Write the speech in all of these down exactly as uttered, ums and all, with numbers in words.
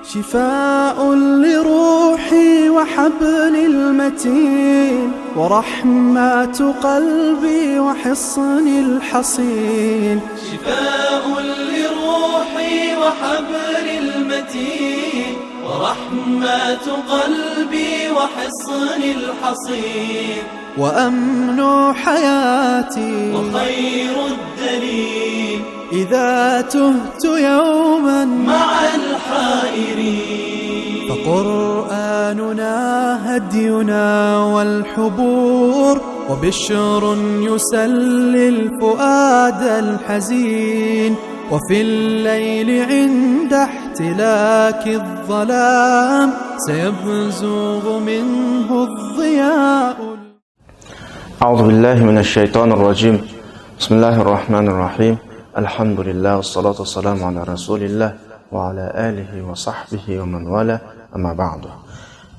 شفاء لروحي وحبل المتين، ورحمة قلبي وحصن الحصين. شفاء لروحي وحبل المتين، ورحمة قلبي وحصن الحصين. وأمن حياتي وخير الدليل، إذا تهت يوما مع الحائرين. فقرآننا هدينا والحبور، وبشر يسلي الفؤاد الحزين. وفي الليل عند احتلاك الظلام، سيبزغ منه الضياء. أعوذ بالله من الشيطان الرجيم. بسم الله الرحمن الرحيم. الحمد لله والصلاة والسلام على رسول الله وعلى آله وصحبه ومن والاه. أما بعد.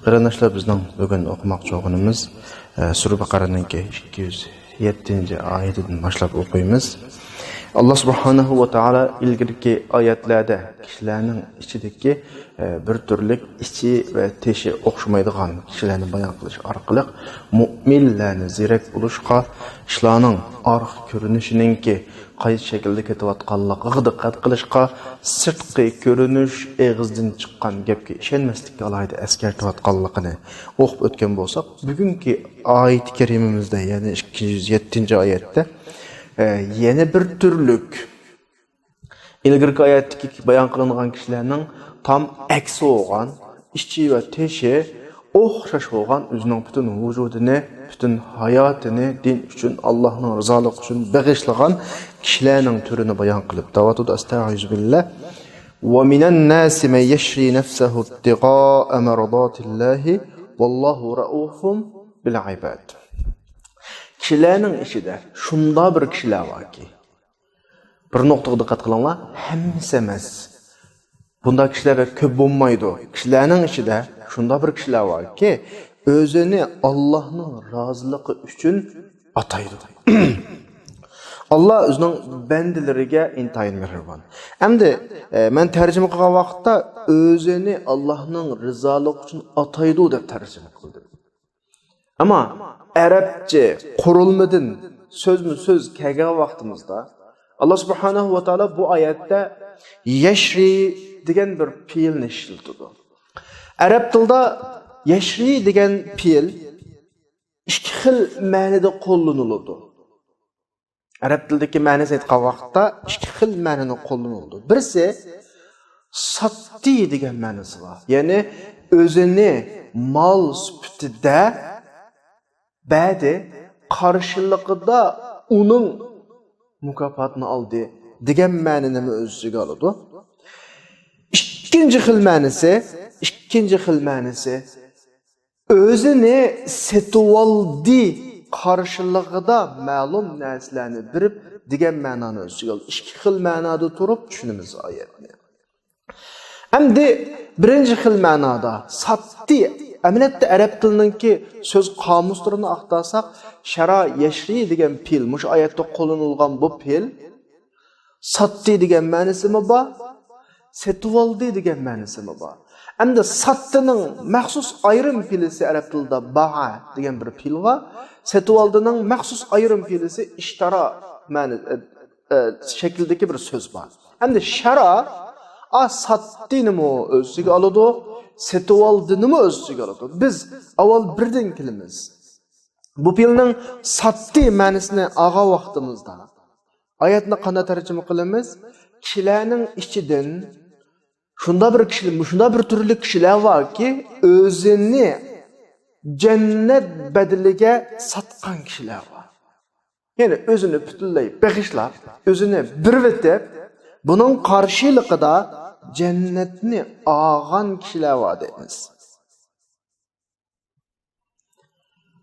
قېرىنداشلار، بىزنىڭ بۈگۈن ئوقۇماقچى بولغىنىمىز، ئە، سۈرە بەقەرەنىڭكى ئىككى يۈز يەتتىنچى ئايىتىدىن باشلاپ ئوقۇيمىز. ئاللا سۇبھانەھۇ ۋە تائالا ئىلگىرىكى ئايەتلەردە كىشىلەرنىڭ ئىچىدىكى، ئە، بىر تۈرلۈك ئىچى ۋە تېشى ئوخشىمايدىغان كىشىلەرنى بايان قىلىش ئارقىلىق مۆمىنلەرنى زېرەك بولۇشقا، ئىشلارنىڭ ئارقا كۆرۈنۈشىنىڭكى قايسى شەكىلدە كېتىۋاتقانلىقىغا دىققەت قىلىشقا، سىرتقى كۆرۈنۈش، ئېغىزدىن چىققان گەپكە ئىشەنمەسلىككە ئالاھىدە ئەسكەرتىۋاتقانلىقىنى ئوقۇپ ئۆتكەن بولساق، بۈگۈنكى ئايىتى كەرىمىمىزدە، يەنى ئىككى يۈز يەتتىنچى ئايەتتە، ئە، يەنە بىر تۈرلۈك ئىلگىرىكى ئايەتتىكى بايان قىلىنغان كىشىلەرنىڭ تام ئەكسى بولغان، ئىچى ۋە تېشى ئوخشاش بولغان، ئۆزىنىڭ پۈتۈن ۋۇجۇدىنى، پۈتۈن ھاياتىنى دىن ئۈچۈن، ئاللاھنىڭ رىزالىقى ئۈچۈن بېغىشلىغان كىشىلەرنىڭ تۈرىنى بايان قىلىپ دەۋاتىدۇ. ئەستەغىزۇبىللا. ومن الناس من يشري نفسه ابتغاء مرضات الله والله رؤوف بالعباد. كىشىلەرنىڭ ئىچىدە شۇنداق بىر كىشىلەر باركى، بىر نۇقتىغا دىققەت قىلىڭلار، ھەممىسى ئەمەس. بۇنداق كىشىلەر كۆپ بولمايدۇ. كىشىلەرنىڭ ئىچىدە شۇنداق بىر كىشىلەر باركى، ئۆزىنى ئاللاھنىڭ رازىلىقى ئۈچۈن ئاتايدۇ. ئاللا ئۆزىنىڭ بەندىلىرىگە ئىنتايىن مېھرىبان. ئەمدى، ئە، مەن تەرجىمە قىلغان ۋاقىتتا ئۆزىنى ئاللاھنىڭ رىزالىقى ئۈچۈن ئاتايدۇ دەپ تەرجىمە قىلدىم. ئەمما ئەرەبچە قۇرۇلمىدىن سۆزمۇ سۆز كەلگەن ۋاقتىمىزدا، ئاللا سۇبھانەھۇ ۋە تائالا بۇ ئايەتتە يەشرى دېگەن بىر پېئىلنى ئىشلىتىدۇ. ئەرەب تىلىدا يەشرى دېگەن پېئىل ئىككى خىل مەنىدە قوللىنىلىدۇ. ئەرەب تىلىدىكى مەنىسىنى ئېيتقان ۋاقىتتا ئىككى خىل مەنىنى قوللىنىدۇ. بىرسى ساتتى دېگەن مەنىسى بار. يەنى ئۆزىنى مال سۈپىتىدە بەردى، قارشىلىقىدا ئۇنىڭ مۇكاپاتىنى ئالدى دېگەن مەنىنىمۇ ئۆز ئىچىگە ئالىدۇ. ئىككىنچى خىل مەنىسى، ئىككىنچى خىل مەنىسى ئۆزىنى سېتىۋالدى، قارشىلىقىدا مەلۇم نەرسىلەرنى بېرىپ دېگەن مەنانى ئۆز ئىچىگە ئالىدۇ. ئىككى خىل مەنادا تۇرۇپ چۈشىنىمىز ئايەتنى. ئەمدى بىرىنچى خىل مەنادا ساتتى. ئەمەلىيەتتە ئەرەب تىلىنىڭكى سۆز قامۇسلىرىنى ئاختارساق، شەرا يەشرى دېگەن پېئىل، مۇشۇ ئايەتتە قوللىنىلغان بۇ پېئىل، ساتتى دېگەن مەنىسىمۇ بار، سېتىۋالدى دېگەن مەنىسىمۇ بار. ئەمدى ساتتىنىڭ مەخسۇس ئايرىم پېئىلىسى ئەرەب تىلىدا باھا دېگەن بىر پېئىل بار. سېتىۋالدىنىڭ مەخسۇس ئايرىم پېئىلىسى ئىشتارا مەنە، ئە، ئە، شەكلىدىكى بىر سۆز بار. ئەمدى شەرا، ئا، ساتتىنىمۇ ئۆز ئىچىگە ئالىدۇ، سېتىۋالدىنىمۇ ئۆز ئىچىگە ئالىدۇ. بىز ئاۋۋال بىردىن كېلىمىز. بۇ پېئىلنىڭ ساتتى مەنىسىنى ئالغان ۋاقتىمىزدا، ئايەتنى قانداق تەرجىمە قىلىمىز؟ كىشىلەرنىڭ ئىچىدىن شۇنداق بىر كىشىلەر، شۇنداق بىر تۈرلۈك كىشىلەر باركى، ئۆزىنى جەننەت بەدىلىگە ساتقان كىشىلەر بار. يەنى ئۆزىنى پۈتۈنلەي بېغىشلاپ، ئۆزىنى بېرىۋېتىپ، بۇنىڭ قارشىلىقىدا جەننەتنى ئالغان كىشىلەر بار دەيمىز.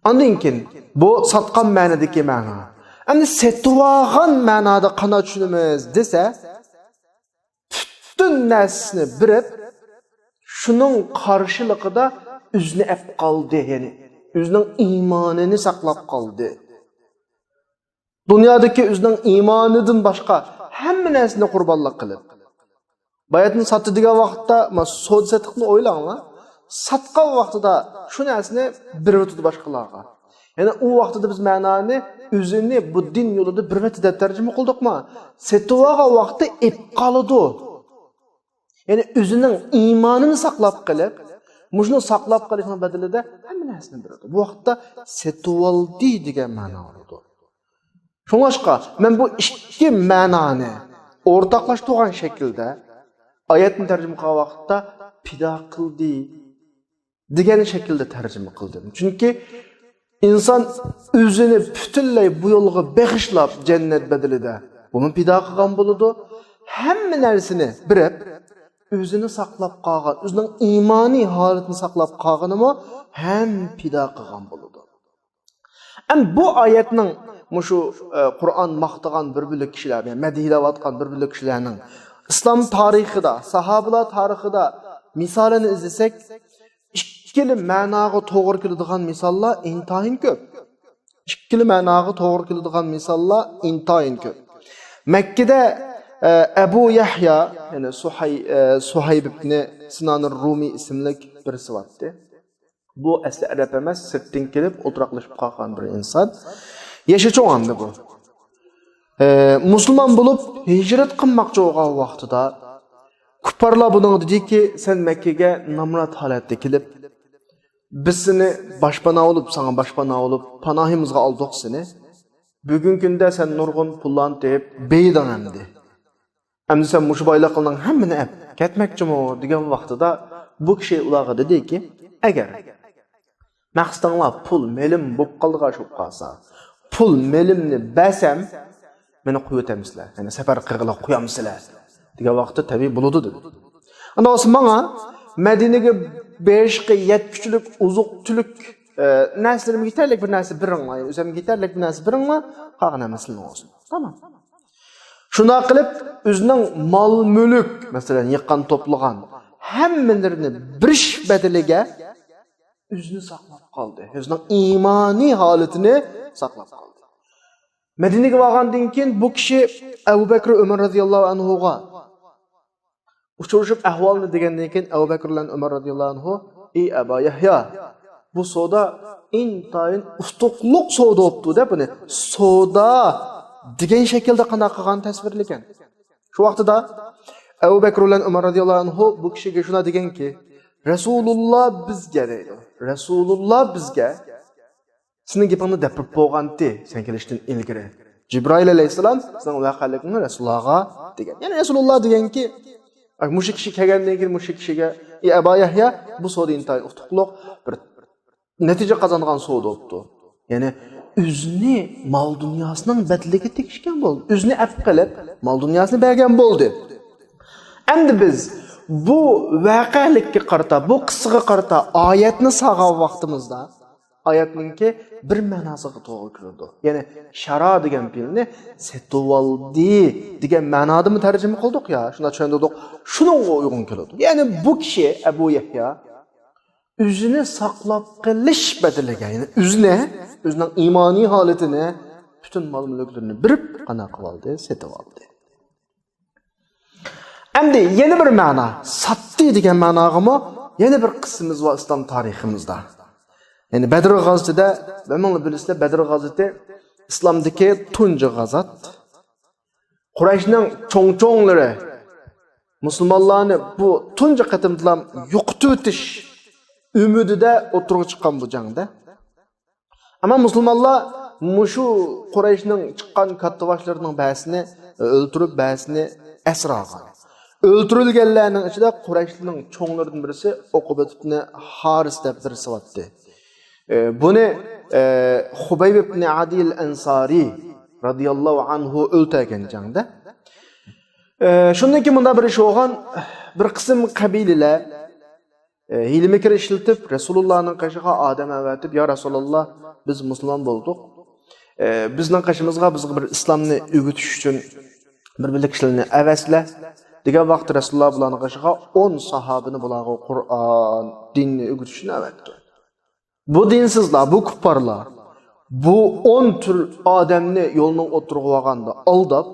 ئاندىن كېيىن بۇ ساتقان مەنىدىكى مەنا. ئەمدى سېتىۋالغان مەنادا قانداق چۈشىنىمىز دېسە، پۈتۈن نەرسىسىنى بېرىپ، شۇنىڭ قارشىلىقىدا ئۆزىنى ئەپ قالدى، يەنى ئۆزىنىڭ ئىمانىنى ساقلاپ قالدى. دۇنيادىكى ئۆزىنىڭ ئىمانىدىن باشقا ھەممە نەرسىنى قۇربانلىق قىلىپ، باياتنى ساتتى دېگەن ۋاقىتتا، ما، سودا سېتىقنى ئويلاڭلار. ساتقان ۋاقتىدا شۇ نەرسىنى بېرىۋېتىدۇ باشقىلارغا. يەنى ئۇ ۋاقتىدا بىز مەنانى ئۆزىنى بۇ دىن يولىدا بېرىۋەتتى دەپ تەرجىمە قىلدۇقمۇ؟ سېتىۋالغان ۋاقتى ئېپ قالىدۇ. يەنى ئۆزىنىڭ ئىمانىنى ساقلاپ قېلىپ، مۇشۇنى ساقلاپ قېلىشنىڭ بەدىلىدە ھەممە نەرسىنى بېرىدۇ. بۇ ۋاقىتتا سېتىۋالدى دېگەن مەنا بولىدۇ. شۇڭلاشقا مەن بۇ ئىككى مەنانى ئورتاقلاشتۇرغان شەكىلدە ئايەتنى تەرجىمە قىلغان ۋاقىتتا پىدا قىلدى دېگەن شەكىلدە تەرجىمە قىلدىم. چۈنكى ئىنسان ئۆزىنى پۈتۈنلەي بۇ يولغا بېغىشلاپ جەننەت بەدىلىدە بۇمۇ پىدا قىلغان بولىدۇ. ھەممە نەرسىنى بېرىپ، ئۆزىنى ساقلاپ قالغان، ئۆزىنىڭ ئىمانىي ھالىتىنى ساقلاپ قالغىنىمۇ ھەم پىدا قىلغان بولىدۇ. ئەمدى بۇ ئايەتنىڭ مۇشۇ، ئە، قۇرئان ماختىغان بىر بۆلەك كىشىلەر، يەنى مەدھىيلەۋاتقان بىر بۆلەك كىشىلەرنىڭ ئىسلام تارىخىدا، ساھابىلار تارىخىدا مىسالىنى ئىزدىسەك، ئىككىلا مەناغا توغرا كېلىدىغان مىساللار ئىنتايىن كۆپ. ئىككىلا مەناغا توغرا كېلىدىغان مىساللار ئىنتايىن كۆپ. مەككىدە، ئە، ئەبۇ يەھيا، يەنى سۇھەي-، ئە، سۇھەيب ئىبنى سىنان رۇمى ئىسىملىك بىرسى بارتى. بۇ ئەسلى ئەرەب ئەمەس، سىرتتىن كېلىپ ئولتۇراقلىشىپ قالغان بىر ئىنسان. يېشى چوڭ ئەمدى بۇ. ئە، مۇسۇلمان بولۇپ ھىجرەت قىلماقچى بولغان ۋاقتىدا كۇپپارلار بۇنىڭغا دېدىكى، سەن مەككىگە نامرات ھالەتتە كېلىپ، بىز سېنى باشپانا بولۇپ، ساڭا باشپانا بولۇپ، پاناھىمىزغا ئالدۇق سېنى. بۈگۈنكى كۈندە سەن نۇرغۇن پۇللارنى تېپىپ بېيىدىڭ ئەمدى. ئەمدى سەن مۇشۇ بايلىقلارنىڭ ھەممىنى ئەپ كەتمەكچىمۇ؟ دېگەن ۋاقتىدا بۇ كىشى ئۇلارغا دېدىكى، ئەگەر مەقسىتىڭلار پۇل، مېلىم بولۇپ قالىدىغان ئىش بولۇپ قالسا، پۇل، مېلىمنى بەرسەم، مېنى قويۇۋېتەمسىلەر؟ يەنى سەپەر قىلغىلى قويامسىلەر؟ دېگەن ۋاقىتتا تەبىئىي بولىدۇ دېدى. ئاندىن بولسا ماڭا مەدىنىگە بېرىشقا يەتكۈچىلىك ئوزۇق-تۈلۈك، ئە، نەرسىلىرىمگە يېتەرلىك بىر نەرسە بېرىڭلار، يەنى ئۆزۈمگە يېتەرلىك بىر نەرسە بېرىڭلار، قالغان ھەممىسى سىلىڭ بولسۇن. تامام. شۇنداق قىلىپ، ئۆزىنىڭ مال-مۈلۈك، مەسىلەن، يىغقان-توپلىغان ھەممىلىرىنى بېرىش بەدىلىگە ئۆزىنى ساقلاپ قالدى. ئۆزىنىڭ ئىمانىي ھالىتىنى ساقلاپ قالدى. مەدىنىگە بارغاندىن كېيىن بۇ كىشى ئەبۇ بەكرى ئۆمەر رەزىياللاھۇ ئەنھۇغا ئۇچرىشىپ ئەھۋالنى دېگەندىن كېيىن ئەبۇ بەكرى بىلەن ئۆمەر رەزىياللاھۇ ئەنھۇ، ئى ئەبا يەھيا، بۇ سودا ئىنتايىن ئۇتۇقلۇق سودا بوپتۇ دەپ، بۇنى سودا دېگەن شەكىلدە قانداق قىلغاننى تەسۋىرلىگەن. شۇ ۋاقتىدا ئەبۇ بەكرى بىلەن ئۆمەر رەزىياللاھۇ ئەنھۇ بۇ كىشىگە شۇنداق دېگەنكى، رەسۇلۇللا بىزگە دەيدۇ. رەسۇلۇللا بىزگە سېنىڭ گېپىڭنى دەپ بېرىپ بولغانتى، سەن كېلىشتىن ئىلگىرى. جىبرائىل ئەلەيھىسسالام سېنىڭ ۋەقەلىكىڭنى رەسۇلۇللاغا دېگەن. يەنى رەسۇلۇللا دېگەنكى، مۇشۇ كىشى كەلگەندىن كېيىن مۇشۇ كىشىگە، ئى ئەبا يەھيا، بۇ سودا ئىنتايىن ئۇتۇقلۇق، بىر نەتىجە قازانغان سودا بوپتۇ. يەنى ئۆزىنى مال دۇنياسىنىڭ بەدىلىگە تېگىشكەن بولدى. ئۆزىنى ئەپ قىلىپ، مال دۇنياسىنى بەرگەن بولدى. ئەمدى بىز بۇ ۋەقەلىككە قارىتا، بۇ قىسسىغا قارىتا ئايەتنى سالغان ۋاقتىمىزدا، ئايەتنىڭكى بىر مەناسىغا توغرا كېلىدۇ. يەنى شارا دېگەن پېئىلنى سېتىۋالدى دېگەن مەنادىمۇ تەرجىمە قىلدۇق يا، شۇنداق چۈشەندۈردۇق. شۇنىڭغا ئۇيغۇن كېلىدۇ. يەنى بۇ كىشى ئەبۇ يەھيا ئۆزىنى ساقلاپ قېلىش بەدىلىگە، يەنى ئۆزىنى، ئۆزىنىڭ ئىمانىي ھالىتىنى، پۈتۈن مال-مۈلۈكلىرىنى بېرىپ، قانداق قىلىۋالدى؟ سېتىۋالدى. ئەمدى يەنە بىر مەنا، ساتتى دېگەن مەناغىمۇ يەنە بىر قىسسىمىز بار ئىسلام تارىخىمىزدا. يەنى بەدر غازىتىدە، ھەممىڭلار بىلىسىلەر، بەدر غازىتى ئىسلامدىكى تۇنجى غازات. قۇرەيشنىڭ چوڭ-چوڭلىرى مۇسۇلمانلارنى بۇ تۇنجى قېتىمدىلا يوقىتىۋېتىش ئۈمىدىدە ئوتتۇرىغا چىققان بۇ جەڭدە. ئەمما مۇسۇلمانلار مۇشۇ قۇرەيشنىڭ چىققان كاتتىباشلىرىنىڭ بەزىسىنى ئۆلتۈرۈپ، بەزىسىنى ئەسىر ئالغان. ئۆلتۈرۈلگەنلەرنىڭ ئىچىدە قۇرەيشلىرنىڭ چوڭلىرىدىن بىرسى ئوقۇبەت ئىبنى ھارىس دەپ بىرسى بارتتى. ئە، بۇنى، ئە، خۇبەيب ئىبنى ئادىل ئەنسارى رەزىياللاھۇ ئەنھۇ ئۆلتۈرگەن جەڭدە. ئە، شۇندىن كېيىن مۇنداق بىر ئىش بولغان، بىر قىسىم قەبىلىلەر ئە، ھىيلە-مىكىر ئىشلىتىپ، رەسۇلۇللانىڭ قېشىغا ئادەم ئەۋەتىپ، يا رەسۇلۇللا، بىز مۇسۇلمان بولدۇق. ئە، بىزنىڭ قېشىمىزغا بىزگە بىر ئىسلامنى ئۆگىتىش ئۈچۈن بىر بىلىك كىشىلەرنى ئەۋەتسىلە، دېگەن ۋاقىتتا رەسۇلۇللا بۇلارنىڭ قېشىغا ئون ساھابىنى بۇلارغا قۇرئان، دىننى ئۆگىتىش ئۈچۈن ئەۋەتتى. بۇ دىنسىزلار، بۇ كۇپپارلار، بۇ ئون تۈر ئادەمنى يولنىڭ ئوتتۇرىغا بارغاندا ئالداپ،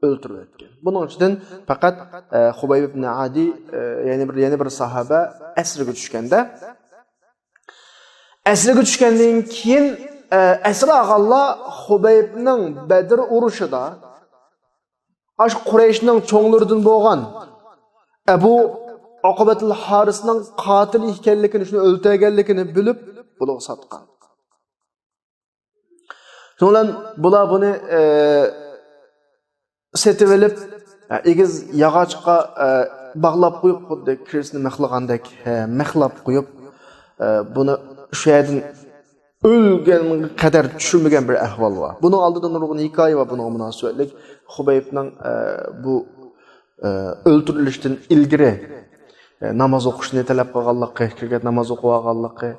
ئۆلتۈرۈۋەتكەن. بۇنىڭ ئىچىدىن پەقەت، ئە، خۇبەيب ئىبن ئادى، ئە، يەنە بىر، يەنە بىر ساھابە ئەسىرگە چۈشكەندە، ئەسىرگە چۈشكەندىن كېيىن، ئە، ئەسىر ئالغانلار خۇبەيبنىڭ بەدر ئۇرۇشىدا ئاشۇ قۇرەيشنىڭ چوڭلىرىدىن بولغان ئەبۇ ئوقۇبەتۇل ھارىسنىڭ قاتىلى ئىكەنلىكىنى، شۇنى ئۆلتۈرگەنلىكىنى بىلىپ، بۇلارغا ساتقان. شۇنىڭ بىلەن بۇلار بۇنى، ئە، سېتىۋېلىپ، ئە، ئېگىز ياغاچقا، ئە، باغلاپ قويۇپ، خۇددى كىرىسىنى مىخلىغاندەك، ئە، مىخلاپ قويۇپ، ئە، بۇنى شۇ يەردىن ئۆلگەنگە قەدەر چۈشۈرمىگەن بىر ئەھۋال بار. بۇنىڭ ئالدىدا نۇرغۇن ھېكايە بار بۇنىڭغا مۇناسىۋەتلىك. خۇبەيبنىڭ، ئە، بۇ، ئە، ئۆلتۈرۈلۈشتىن ئىلگىرى، ئە، ناماز ئوقۇشنى تەلەپ قىلغانلىقى، كىرگەن ناماز ئوقۇۋالغانلىقى،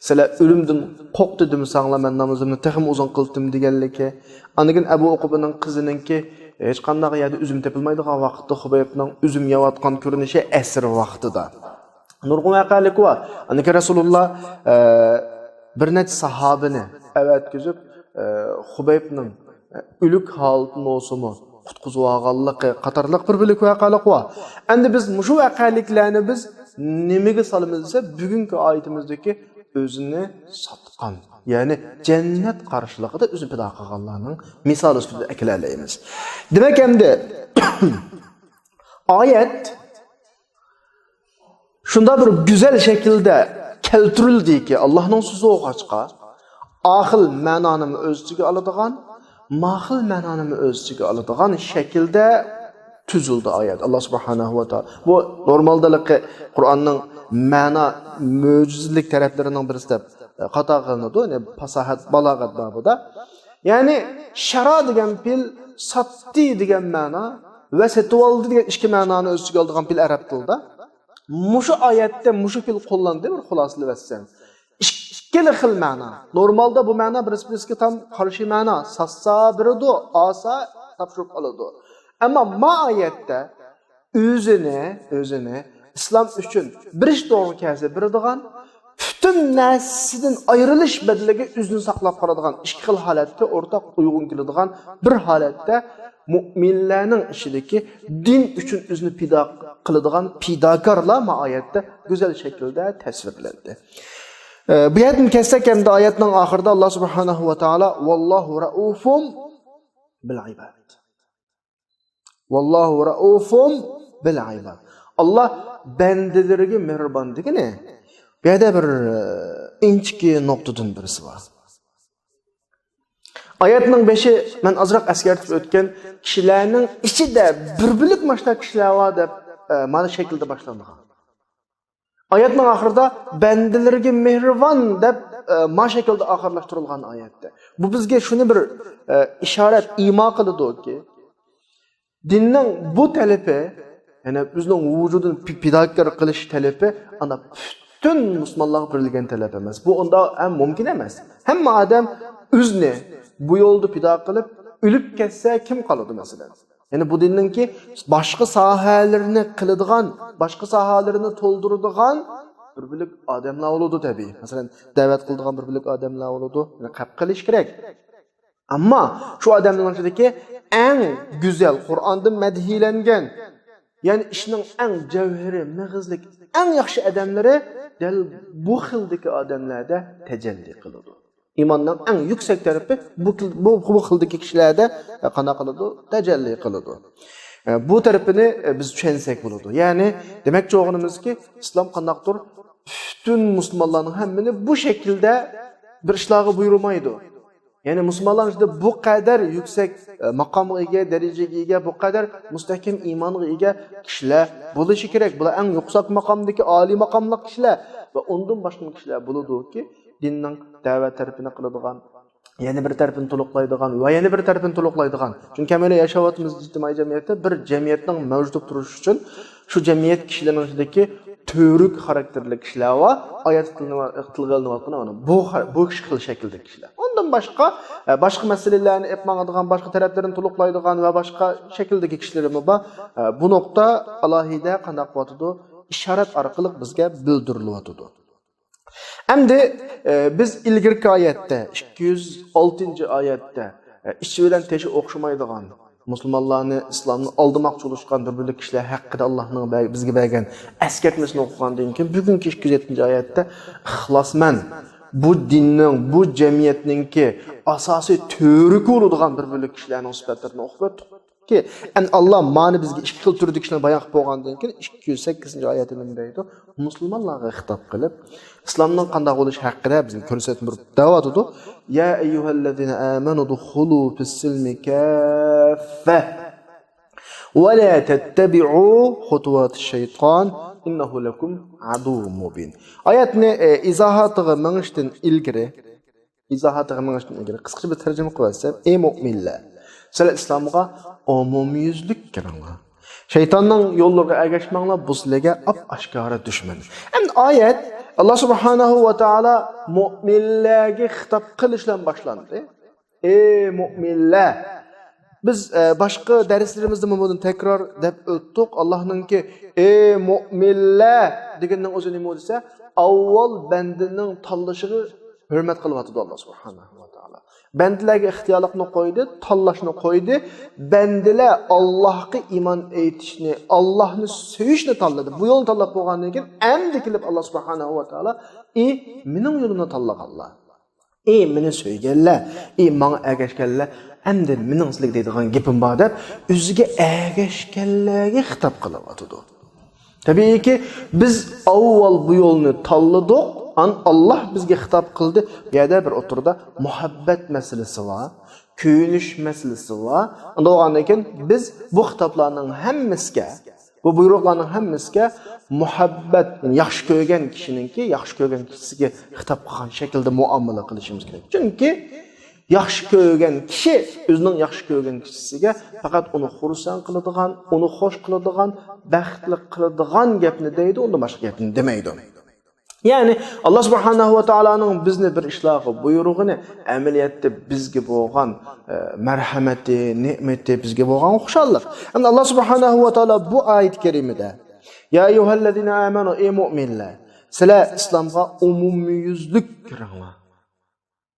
سىلەر ئۆلۈمدىن قورقتى دېمىسەڭلار، مەن نامىزىمنى تېخىمۇ ئۇزۇن قىلدىم دېگەنلىكى. ئاندىن كېيىن ئەبۇ ئوقۇبىنىڭ قىزىنىڭكى، ئە، ھېچقانداق يەردە ئۈزۈم تېپىلمايدىغان ۋاقىتتا خۇبەيبنىڭ ئۈزۈم يەۋاتقان كۆرۈنۈشى ئەسىر ۋاقتىدا. نۇرغۇن ۋەقەلىك بار. ئاندىن كېيىن رەسۇلۇللا، ئە، بىر نەچچە ساھابىنى ئەۋەتكۈزۈپ، ئە، خۇبەيبنىڭ، ئە، ئۆلۈك ھالىتىنى بولسىمۇ قۇتقۇزۇۋالغانلىقى قاتارلىق بىر بۆلەك ۋەقەلىك بار. ئەمدى بىز مۇشۇ ۋەقەلىكلەرنى بىز نېمىگە سالىمىز دېسە، بۈگۈنكى ئايىتىمىزدىكى ئۆزىنى ساتقان، يەنى جەننەت قارشىلىقىدا ئۆزىنى پىدا قىلغانلارنىڭ مىسالى سۈپىتىدە ئەكېلەلەيمىز. دېمەك، ئەمدى ئايەت شۇنداق بىر گۈزەل شەكىلدە كەلتۈرۈلدىكى، ئاللاھنىڭ سۆزى بولغاچقا، ئاخىل مەنانىمۇ ئۆز ئىچىگە ئالىدىغان، ماخىل مەنانىمۇ ئۆز ئىچىگە ئالىدىغان شەكىلدە تۈزۈلدى ئايەت. ئاللا سۇبھانەھۇ ۋە تائالا. بۇ نورمالدا قۇرئاننىڭ مەنا مۆجىزىلىك تەرەپلىرىنىڭ بىرسى دەپ، ئە، خاتا قىلىنىدۇ. يەنى پاساھەت، بالاغەت بابىدا. يەنى شارا دېگەن پېئىل ساتتى دېگەن مەنا ۋە سېتىۋالدى دېگەن ئىككى مەنانى ئۆز ئىچىگە ئالىدىغان پېئىل ئەرەب تىلىدا. مۇشۇ ئايەتتە مۇشۇ پېئىل قوللاندى، بىر خۇلاسىلىۋەتسەم. ئىككىلا خىل مەنا. نورمالدا بۇ مەنا بىرسى-بىرسىگە تام قارشى مەنا. ساتسا بېرىدۇ، ئالسا تاپشۇرۇپ ئالىدۇ. ئەمما ما ئايەتتە ئۆزىنى، ئۆزىنى ئىسلام ئۈچۈن بېرىش توغرا كەلسە بېرىدىغان، پۈتۈن نەرسىدىن ئايرىلىش بەدىلىگە ئۆزىنى ساقلاپ قالىدىغان ئىككى خىل ھالەتكە ئورتاق ئۇيغۇن كېلىدىغان بىر ھالەتتە مۇئمىنلەرنىڭ ئىچىدىكى دىن ئۈچۈن ئۆزىنى پىدا قىلىدىغان پىداكارلار ما ئايەتتە گۈزەل شەكىلدە تەسۋىرلەندى. ئە، بۇ يەردىن كەتسەك، ئەمدى ئايەتنىڭ ئاخىرىدا ئاللا سۇبھانەھۇ ۋە تائالا، ۋاللاھۇ رەئۇفۇم بىل ئىباد. ۋاللاھۇ رەئۇفۇم بىل ئىباد. ئاللا بەندىلىرىگە مېھرىبان دېگىنى، بۇ يەردە بىر، ئە، ئىنچىكە نۇقتىدىن بىرسى بار. ئايەتنىڭ بېشى مەن ئازراق ئەسكەرتىپ ئۆتكەن كىشىلەرنىڭ ئىچىدە بىر بۆلەك ماشۇنداق كىشىلەر بار دەپ، ئە، مانا شەكىلدە باشلانغان. ئايەتنىڭ ئاخىرىدا بەندىلىرىگە مېھرىبان دەپ، ئە، ما شەكىلدە ئاخىرلاشتۇرۇلغان ئايەتتە. بۇ بىزگە شۇنى بىر، ئە، ئىشارەت، ئىما قىلىدۇكى، دىننىڭ بۇ تەلىپى، يەنى بىزنىڭ ۋۇجۇدىنى پى-، پىداكار قىلىش تەلىپى ئانا پۈتۈن مۇسۇلمانلارغا بېرىلگەن تەلەپ ئەمەس. بۇ ئۇنداق ھەم مۇمكىن ئەمەس. ھەممە ئادەم ئۆزىنى بۇ يولدا پىدا قىلىپ ئۆلۈپ كەتسە كىم قالىدۇ مەسىلەن؟ يەنى بۇ دىننىڭكى باشقا ساھەلىرىنى قىلىدىغان، باشقا ساھەلىرىنى تولدۇرىدىغان بىر بۆلەك ئادەملەر بولىدۇ تەبىئىي. مەسىلەن، دەۋەت قىلىدىغان بىر بۆلەك ئادەملەر بولىدۇ. يەنى قەپ قىلىش كېرەك. ئەمما شۇ ئادەمنىڭ ئىچىدىكى ئەڭ گۈزەل، قۇرئاندا مەدھىيلەنگەن، يەنى ئىشنىڭ ئەڭ جەۋھىرى، مېغىزلىك، ئەڭ ياخشى ئادەملىرى دەل بۇ خىلدىكى ئادەملەردە تەجەللى قىلىدۇ. ئىماننىڭ ئەڭ يۈكسەك تەرىپى بۇ، بۇ، بۇ خىلدىكى كىشىلەردە قانداق قىلىدۇ؟ تەجەللى قىلىدۇ. ئە، بۇ تەرىپىنى، ئە، بىز چۈشەنسەك بولىدۇ. يەنى دېمەكچى بولغىنىمىزكى، ئىسلام قانداقتۇر پۈتۈن مۇسۇلمانلارنىڭ ھەممىنى بۇ شەكىلدە بىر ئىشلارغا بۇيرۇمايدۇ. يەنى مۇسۇلمانلارنىڭ ئىچىدە بۇ قەدەر يۈكسەك، ئە، ماقامغا ئىگە، دەرىجىگە ئىگە، بۇ قەدەر مۇستەھكەم ئىمانغا ئىگە كىشىلەر بولۇشى كېرەك. بۇلار ئەڭ يۈكسەك ماقامدىكى ئالىي ماقاملىق كىشىلەر ۋە ئۇندىن باشقا كىشىلەر بولىدۇكى، دىننىڭ دەۋەت تەرىپىنى قىلىدىغان، يەنە بىر تەرىپىنى تولۇقلايدىغان ۋە يەنە بىر تەرىپىنى تولۇقلايدىغان. چۈنكى ھەممەيلەن ياشاۋاتىمىز ئىجتىمائىي جەمئىيەتتە، بىر جەمئىيەتنىڭ مەۋجۇت بولۇپ تۇرۇشى ئۈچۈن شۇ جەمئىيەت كىشىلىرىنىڭ ئىچىدىكى تۈۋرۈك خاراكتېرلىك كىشىلەر ۋە ئايەتتە تىلغا ئېلىنىۋاتقان، مانا بۇ خار-، بۇ خىل شەكىلدىكى كىشىلەر. ئۇندىن باشقا، ئە، باشقا مەسىلىلەرنى ئېلىپ ماڭىدىغان، باشقا تەرەپلىرىنى تولۇقلايدىغان ۋە باشقا شەكىلدىكى كىشىلىرىمۇ بار. ئە، بۇ نۇقتا ئالاھىدە قانداق قىلىۋاتىدۇ؟ ئىشارەت ئارقىلىق بىزگە بىلدۈرۈلۈۋاتىدۇ. ئەمدى، ئە، بىز ئىلگىرىكى ئايەتتە، ئىككى يۈز ئالتىنچى ئايەتتە، ئە، ئىچى بىلەن تېشى ئوخشىمايدىغان، مۇسۇلمانلارنى، ئىسلامنى ئالدىماقچى بولۇشقان بىر بۆلەك كىشىلەر ھەققىدە ئاللاھنىڭ بەر-، بىزگە بەرگەن ئەسكەرتمىسىنى ئوقۇغاندىن كېيىن، بۈگۈنكى ئىككى يۈز يەتتىنچى ئايەتتە ئىخلاسمەن، بۇ دىننىڭ، بۇ جەمئىيەتنىڭكى ئاساسىي تۈۋرۈكى بولىدىغان بىر بۆلەك كىشىلەرنىڭ سۈپەتلىرىنى ئوقۇپ ئۆتتۇق. كى، ئەن ئاللا مانا بىزگە ئىككى خىل تۈردىكى كىشىنى بايان قىلىپ بولغاندىن كېيىن، ئىككى يۈز سەككىزىنچى ئايەتتە نېمە دەيدۇ؟ مۇسۇلمانلارغا خىتاب قىلىپ، ئىسلامنىڭ قانداق بولۇشى ھەققىدە بىزگە كۆرسەتمە بېرىپ دەۋاتىدۇ. يا أيها الذين آمنوا ادخلوا في السلم كافة ولا تتبعوا خطوات الشيطان إنه لكم عدو مبين. ئايەتنى، ئە، ئىزاھاتىغا مېڭىشتىن ئىلگىرى، ئىزاھاتىغا مېڭىشتىن ئىلگىرى قىسقىچە بىر تەرجىمە قىلىۋەتسەم، ئەي مۆمىنلەر، سىلەر ئىسلامغا ئومۇميۈزلۈك كىرىڭلار. شەيتاننىڭ يوللىرىغا ئەگەشمەڭلار، بۇ سىلەرگە ئاپئاشكارا دۈشمەن. ئەمدى ئايەت ئاللا سۇبھانەھۇ ۋە تائالا مۆمىنلەرگە خىتاب قىلىش بىلەن باشلاندى. ئەي مۆمىنلەر! بىز، ئە، باشقا دەرسلىرىمىزدىمۇ بۇنى تەكرار دەپ ئۆتتۇق. ئاللانىڭكى ئەي مۆمىنلەر دېگىنىنىڭ ئۆزى نېمە دېسە، ئاۋۋال بەندىنىڭ تاللىشىغا ھۆرمەت قىلىۋاتىدۇ ئاللا سۇبھانەھۇ ۋە تائالا. بەندىلەرگە ئىختىيارلىقنى قويدى، تاللاشنى قويدى. بەندىلەر ئاللاھقا ئىمان ئېيتىشنى، ئاللاھنى سۆيۈشنى تاللىدى. بۇ يولنى تاللاپ بولغاندىن كېيىن، ئەمدى كېلىپ ئاللا سۇبھانەھۇ ۋە تائالا، ئى مېنىڭ يولۇمنى تاللىغانلار، ئى مېنى سۆيگەنلەر، ئى ماڭا ئەگەشكەنلەر، ئەمدى مېنىڭ سىلەرگە دەيدىغان گېپىم بار دەپ، ئۆزىگە ئەگەشكەنلەرگە خىتاب قىلىۋاتىدۇ. تەبىئىيكى، بىز ئاۋۋال بۇ يولنى تاللىدۇق، ئان ئاللا بىزگە خىتاب قىلدى. بۇ يەردە بىر ئوتتۇرىدا مۇھەببەت مەسىلىسى بار، كۆيۈنۈش مەسىلىسى بار. ئۇنداق بولغاندىن كېيىن بىز بۇ خىتابلارنىڭ ھەممىسىگە، بۇ بۇيرۇقلارنىڭ ھەممىسىگە مۇھەببەت، يەنى ياخشى كۆرگەن كىشىنىڭكى ياخشى كۆرگەن كىشىسىگە خىتاب قىلغان شەكىلدە مۇئامىلە قىلىشىمىز كېرەك. چۈنكى ياخشى كۆرگەن كىشى ئۆزىنىڭ ياخشى كۆرگەن كىشىسىگە پەقەت ئۇنى خۇرسەن قىلىدىغان، ئۇنى خوش قىلىدىغان، بەختلىك قىلىدىغان گەپنى دەيدۇ، ئۇندىن باشقا گەپنى دېمەيدۇ. يەنى، ئاللا سۇبھانەھۇ ۋە تائالانىڭ بىزنى بىر ئىشلارغا بۇيرۇغىنى ئەمەلىيەتتە بىزگە بولغان، ئە، مەرھەمىتى، نېمىتى، بىزگە بولغان خۇشاللىق. ئەمدى ئاللا سۇبھانەھۇ ۋە تائالا بۇ ئايەت كەرىمىدە، يا ئەييۇھەللەزىنە ئامەنۇ، ئەي مۆمىنلەر، سىلەر ئىسلامغا ئومۇميۈزلۈك كىرىڭلار.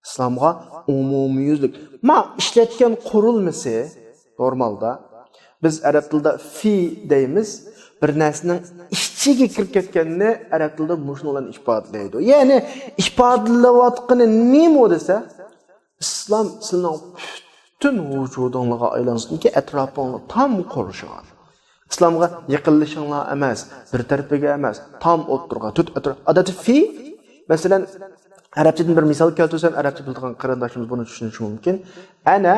ئىسلامغا ئومۇميۈزلۈك. ما ئىشلەتكەن قۇرۇلمىسى نورمالدا بىز ئەرەب تىلىدا في دەيمىز. بىر نەرسىنىڭ ئىچىگە كىرىپ كەتكەننى ئەرەب تىلىدا مۇشۇنىڭ بىلەن ئىپادىلەيدۇ. يەنى ئىپادىلەۋاتقىنى نېمە دېسە، ئىسلام سىلىنىڭ پۈتۈن ۋۇجۇدۇڭلارغا ئايلانسۇنكى، ئەتراپىڭلار تام قورشىغان. ئىسلامغا يېقىنلىشىڭلار ئەمەس، بىر تەرىپىگە ئەمەس، تام ئوتتۇرىغا، تۆت ئەتراپ. ئادەتتە في، مەسىلەن، ئەرەبچىدىن بىر مىسال كەلتۈرسەم، ئەرەبچە بىلىدىغان قېرىنداشلىرىمىز بۇنى چۈشىنىشى مۇمكىن. ئەنە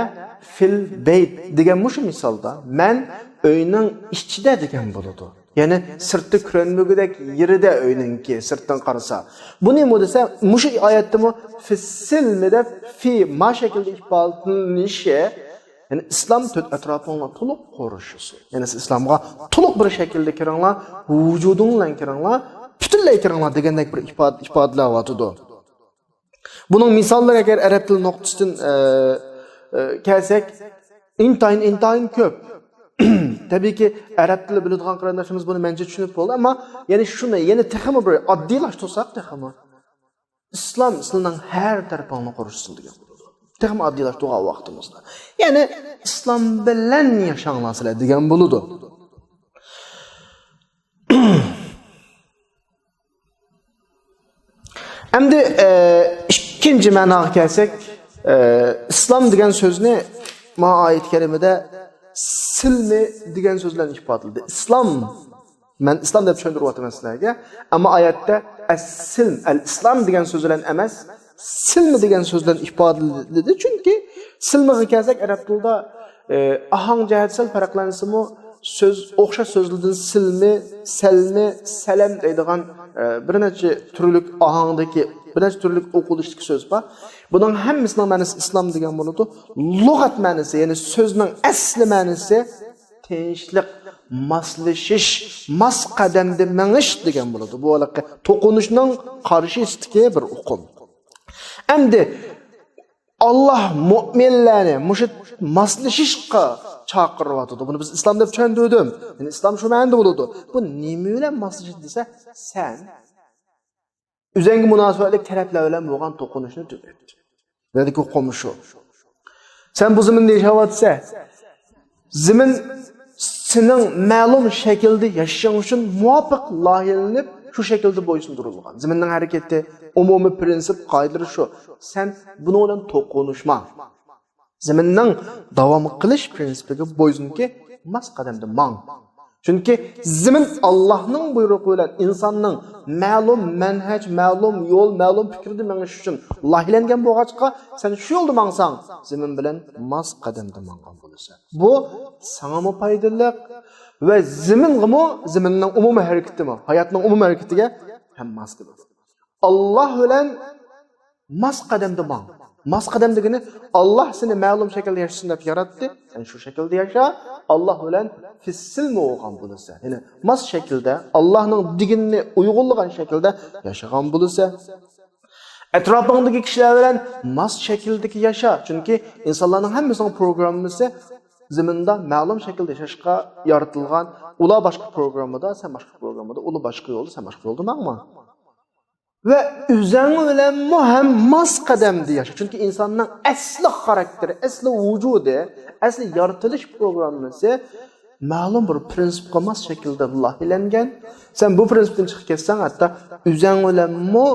فىل بەيت دېگەن مۇشۇ مىسالدا، مەن ئۆينىڭ ئىچىدە دېگەن بولىدۇ. يەنى سىرتى كۆرۈنمىگۈدەك يېرىدە ئۆينىڭكى، سىرتتىن قارىسا. بۇ نېمە دېسە، مۇشۇ ئايەتتىمۇ فىسسىلمى دەپ في ما شەكىلدە ئىپادىلىنىشى، يەنى ئىسلام تۆت ئەتراپىڭلار تولۇق قورشىسۇن. يەنى سىز ئىسلامغا تولۇق بىر شەكىلدە كىرىڭلار، ۋۇجۇدۇڭ بىلەن كىرىڭلار، پۈتۈنلەي كىرىڭلار دېگەندەك بىر ئىپادە، ئىپادىلەۋاتىدۇ. بۇنىڭ مىساللىرى ئەگەر ئەرەب تىلى نۇقتىسىدىن، ئە، ئە، كەلسەك، ئىنتايىن، ئىنتايىن كۆپ. تەبىئىيكى، ئەرەب تىلى بىلىدىغان قېرىنداشلىرىمىز بۇنى مەنچە چۈشىنىپ بولدى، ئەمما يەنى شۇنى يەنە تېخىمۇ بىر ئاددىيلاشتۇرساق تېخىمۇ. ئىسلام سىلىنىڭ ھەر تەرىپىڭنى قورشىسۇن دېگەن بولىدۇ. تېخىمۇ ئاددىيلاشتۇرغان ۋاقتىمىزدا. يەنى ئىسلام بىلەن ياشاڭلار سىلەر دېگەن بولىدۇ. ئەمدى، ئە، ئىككىنچى مەناغا كەلسەك، ئە، ئىسلام دېگەن سۆزنى ما ئايەت كەرىمىدە سىلمى دېگەن سۆز بىلەن ئىپادىلىدى. ئىسلام، مەن ئىسلام دەپ چۈشەندۈرۈۋاتىمەن سىلەرگە. ئەمما ئايەتتە ئەس-سىلم، ئەل-ئىسلام دېگەن سۆز بىلەن ئەمەس، سىلمى دېگەن سۆز بىلەن ئىپادىلىدى. چۈنكى سىلمىغا كەلسەك، ئەرەب تىلىدا، ئە، ئاھاڭ جەھەتتە سەل پەرقلەنسىمۇ، سۆز، ئوخشاش سۆزلەردىن سىلمى، سەلمى، سەلەم دەيدىغان، ئە، بىر نەچچە تۈرلۈك ئاھاڭدىكى، بىر نەچچە تۈرلۈك ئوقۇلۇشتىكى سۆز بار. بۇنىڭ ھەممىسىنىڭ مەنىسى ئىسلام دېگەن بولىدۇ. لۇغەت مەنىسى، يەنى سۆزنىڭ ئەسلى مەنىسى تىنچلىق، ماسلىشىش، ماس قەدەمدە مېڭىش دېگەن بولىدۇ. بۇ ھېلىقى توقۇنۇشنىڭ قارشىسىدىكى بىر ئۇقۇم. ئەمدى ئاللا مۆمىنلەرنى مۇشۇ ماسلىشىشقا چاقىرىۋاتىدۇ. بۇنى بىز ئىسلام دەپ چۈشەندۈردۈم. يەنى ئىسلام شۇ مەنىدە بولىدۇ. بۇ نېمە بىلەن ماسلىشىدۇ دېسە، سەن ئۆزۈڭگە مۇناسىۋەتلىك تەرەپلەر بىلەن بولغان توقۇنۇشنى تۈگەت. دېدىكى قومۇشۇ. سەن بۇ زېمىندا ياشاۋاتىسەن. زېمىن سېنىڭ مەلۇم شەكىلدە ياشىشىڭ ئۈچۈن مۇۋاپىق لايىھەلىنىپ، شۇ شەكىلدە بويسۇندۇرۇلغان. زېمىننىڭ ھەرىكىتى، ئومۇمىي پىرىنسىپ، قائىدىلىرى شۇ. سەن بۇنىڭ بىلەن توقۇنۇشما. زېمىننىڭ داۋام قىلىش پىرىنسىپىگە بويسۇنكى، ماس قەدەمدە ماڭ. چۈنكى زېمىن ئاللاھنىڭ بۇيرۇقى بىلەن ئىنساننىڭ مەلۇم مەنھەج، مەلۇم يول، مەلۇم پىكىردە مېڭىش ئۈچۈن لايىھەلەنگەن بولغاچقا، سەن شۇ يولدا ماڭساڭ، زېمىن بىلەن ماس قەدەمدە ماڭغان بولىسەن. بۇ ساڭىمۇ پايدىلىق ۋە زېمىنغىمۇ، زېمىننىڭ ئومۇمىي ھەرىكىتىمۇ، ھاياتنىڭ ئومۇمىي ھەرىكىتىگە ھەم ماس كېلىدۇ. ئاللاھ بىلەن ماس قەدەمدە ماڭ. ماس قەدەم دېگىنى، ئاللاھ سېنى مەلۇم شەكىلدە ياشىسۇن دەپ ياراتتى. سەن شۇ شەكىلدە ياشا. ئاللاھ بىلەن فىسىلمۇ بولغان بولىسەن. يەنى ماس شەكىلدە، ئاللاھنىڭ دېگىنىنى ئۇيغۇنلىغان شەكىلدە ياشىغان بولىسەن. ئەتراپىڭدىكى كىشىلەر بىلەن ماس شەكىلدىكى ياشا. چۈنكى ئىنسانلارنىڭ ھەممىسىنىڭ پروگراممىسى زېمىندا مەلۇم شەكىلدە ياشاشقا يارىتىلغان. ئۇلار باشقا پروگراممىدا، سەن باشقا پروگراممىدا، ئۇلار باشقا يولدا، سەن باشقا يولدا ماڭما. ۋە ئۆزەڭ بىلەنمۇ ھەم ماس قەدەمدە ياشا. چۈنكى ئىنساننىڭ ئەسلى خاراكتېرى، ئەسلى ۋۇجۇدى، ئەسلى يارىتىلىش پروگراممىسى مەلۇم بىر پىرىنسىپقا ماس شەكىلدە لايىھەلەنگەن. سەن بۇ پىرىنسىپتىن چىقىپ كەتسەڭ، ھەتتا ئۆزەڭ بىلەنمۇ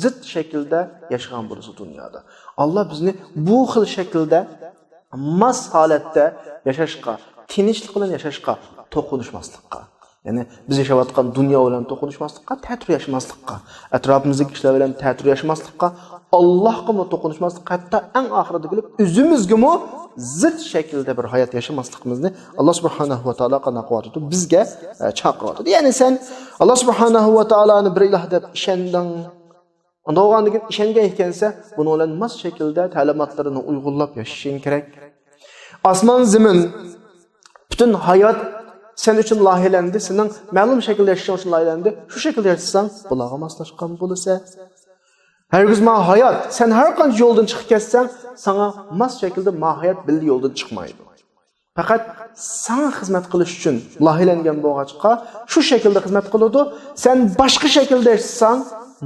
زىت شەكىلدە ياشىغان بولىسەن دۇنيادا. ئاللاھ بىزنى بۇ خىل شەكىلدە، ماس ھالەتتە ياشاشقا، تىنچلىق بىلەن ياشاشقا، توقۇنۇشماسلىققا. يەنى بىز ياشاۋاتقان دۇنيا بىلەن توقۇنۇشماسلىققا، تەتۈر ياشىماسلىققا، ئەتراپىمىزدىكى كىشىلەر بىلەن تەتۈر ياشىماسلىققا، ئاللاھقىمۇ توقۇنۇشماسلىققا، ھەتتا ئەڭ ئاخىرىدا كېلىپ ئۆزىمىزگىمۇ زىت شەكىلدە بىر ھايات ياشىماسلىقىمىزنى ئاللاھ سۇبھانەھۇ ۋە تائالا قانداق قىلىۋاتىدۇ؟ بىزگە، ئە، چاقىرىۋاتىدۇ. يەنى سەن ئاللاھ سۇبھانەھۇ ۋە تائالانى بىر ئىلاھ دەپ ئىشەندىڭ. ئۇنداق بولغاندىكىن ئىشەنگەن ئىكەنسەن، بۇنىڭ بىلەن ماس شەكىلدە تەلىماتلىرىنى ئۇيغۇنلاپ ياشىشىڭ كېرەك. ئاسمان زېمىن پۈتۈن ھايات سەن ئۈچۈن لايىھەلەندى، سېنىڭ مەلۇم شەكىلدە ياشىشىڭ ئۈچۈن لايىھەلەندى. شۇ شەكىلدە ياشىساڭ، بۇلارغا ماسلاشقان بولىسەن. ھەرگىز ماڭا ھايات، سەن ھەر قانچە يولدىن چىقىپ كەتسەڭ، ساڭا ماس شەكىلدە ما ھايات بىللە يولدىن چىقمايدۇ. پەقەت ساڭا خىزمەت قىلىش ئۈچۈن لايىھەلەنگەن بولغاچقا، شۇ شەكىلدە خىزمەت قىلىدۇ. سەن باشقا شەكىلدە ياشىساڭ،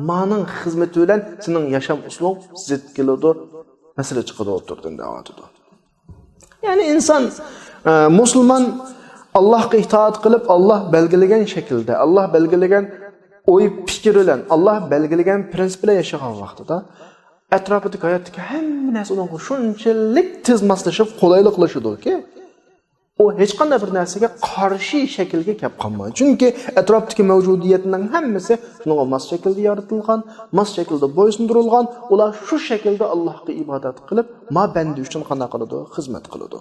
مانىڭ خىزمىتى بىلەن سېنىڭ ياشام ئۇسۇلۇڭ زىت كېلىدۇ. مەسىلە چىقىدۇ ئوتتۇرىدىن دەۋاتىدۇ. يەنى ئىنسان، ئە، مۇسۇلمان ئاللاھقا ئىتائەت قىلىپ، ئاللاھ بەلگىلىگەن شەكىلدە، ئاللاھ بەلگىلىگەن ئوي پىكىر بىلەن، ئاللاھ بەلگىلىگەن پىرىنسىپ بىلەن ياشىغان ۋاقتىدا، ئەتراپىدىكى ھاياتتىكى ھەممە نەرسە ئۇنىڭغا شۇنچىلىك تېز ماسلىشىپ، قولايلىقلىشىدۇكى، ئۇ ھېچقانداق بىر نەرسىگە قارشى شەكىلگە كەپ قالمايدۇ. چۈنكى ئەتراپتىكى مەۋجۇدىيەتنىڭ ھەممىسى شۇنىڭغا ماس شەكىلدە يارىتىلغان، ماس شەكىلدە بويسۇندۇرۇلغان. ئۇلار شۇ شەكىلدە ئاللاھقا ئىبادەت قىلىپ، ما بەندە ئۈچۈن قانداق قىلىدۇ؟ خىزمەت قىلىدۇ.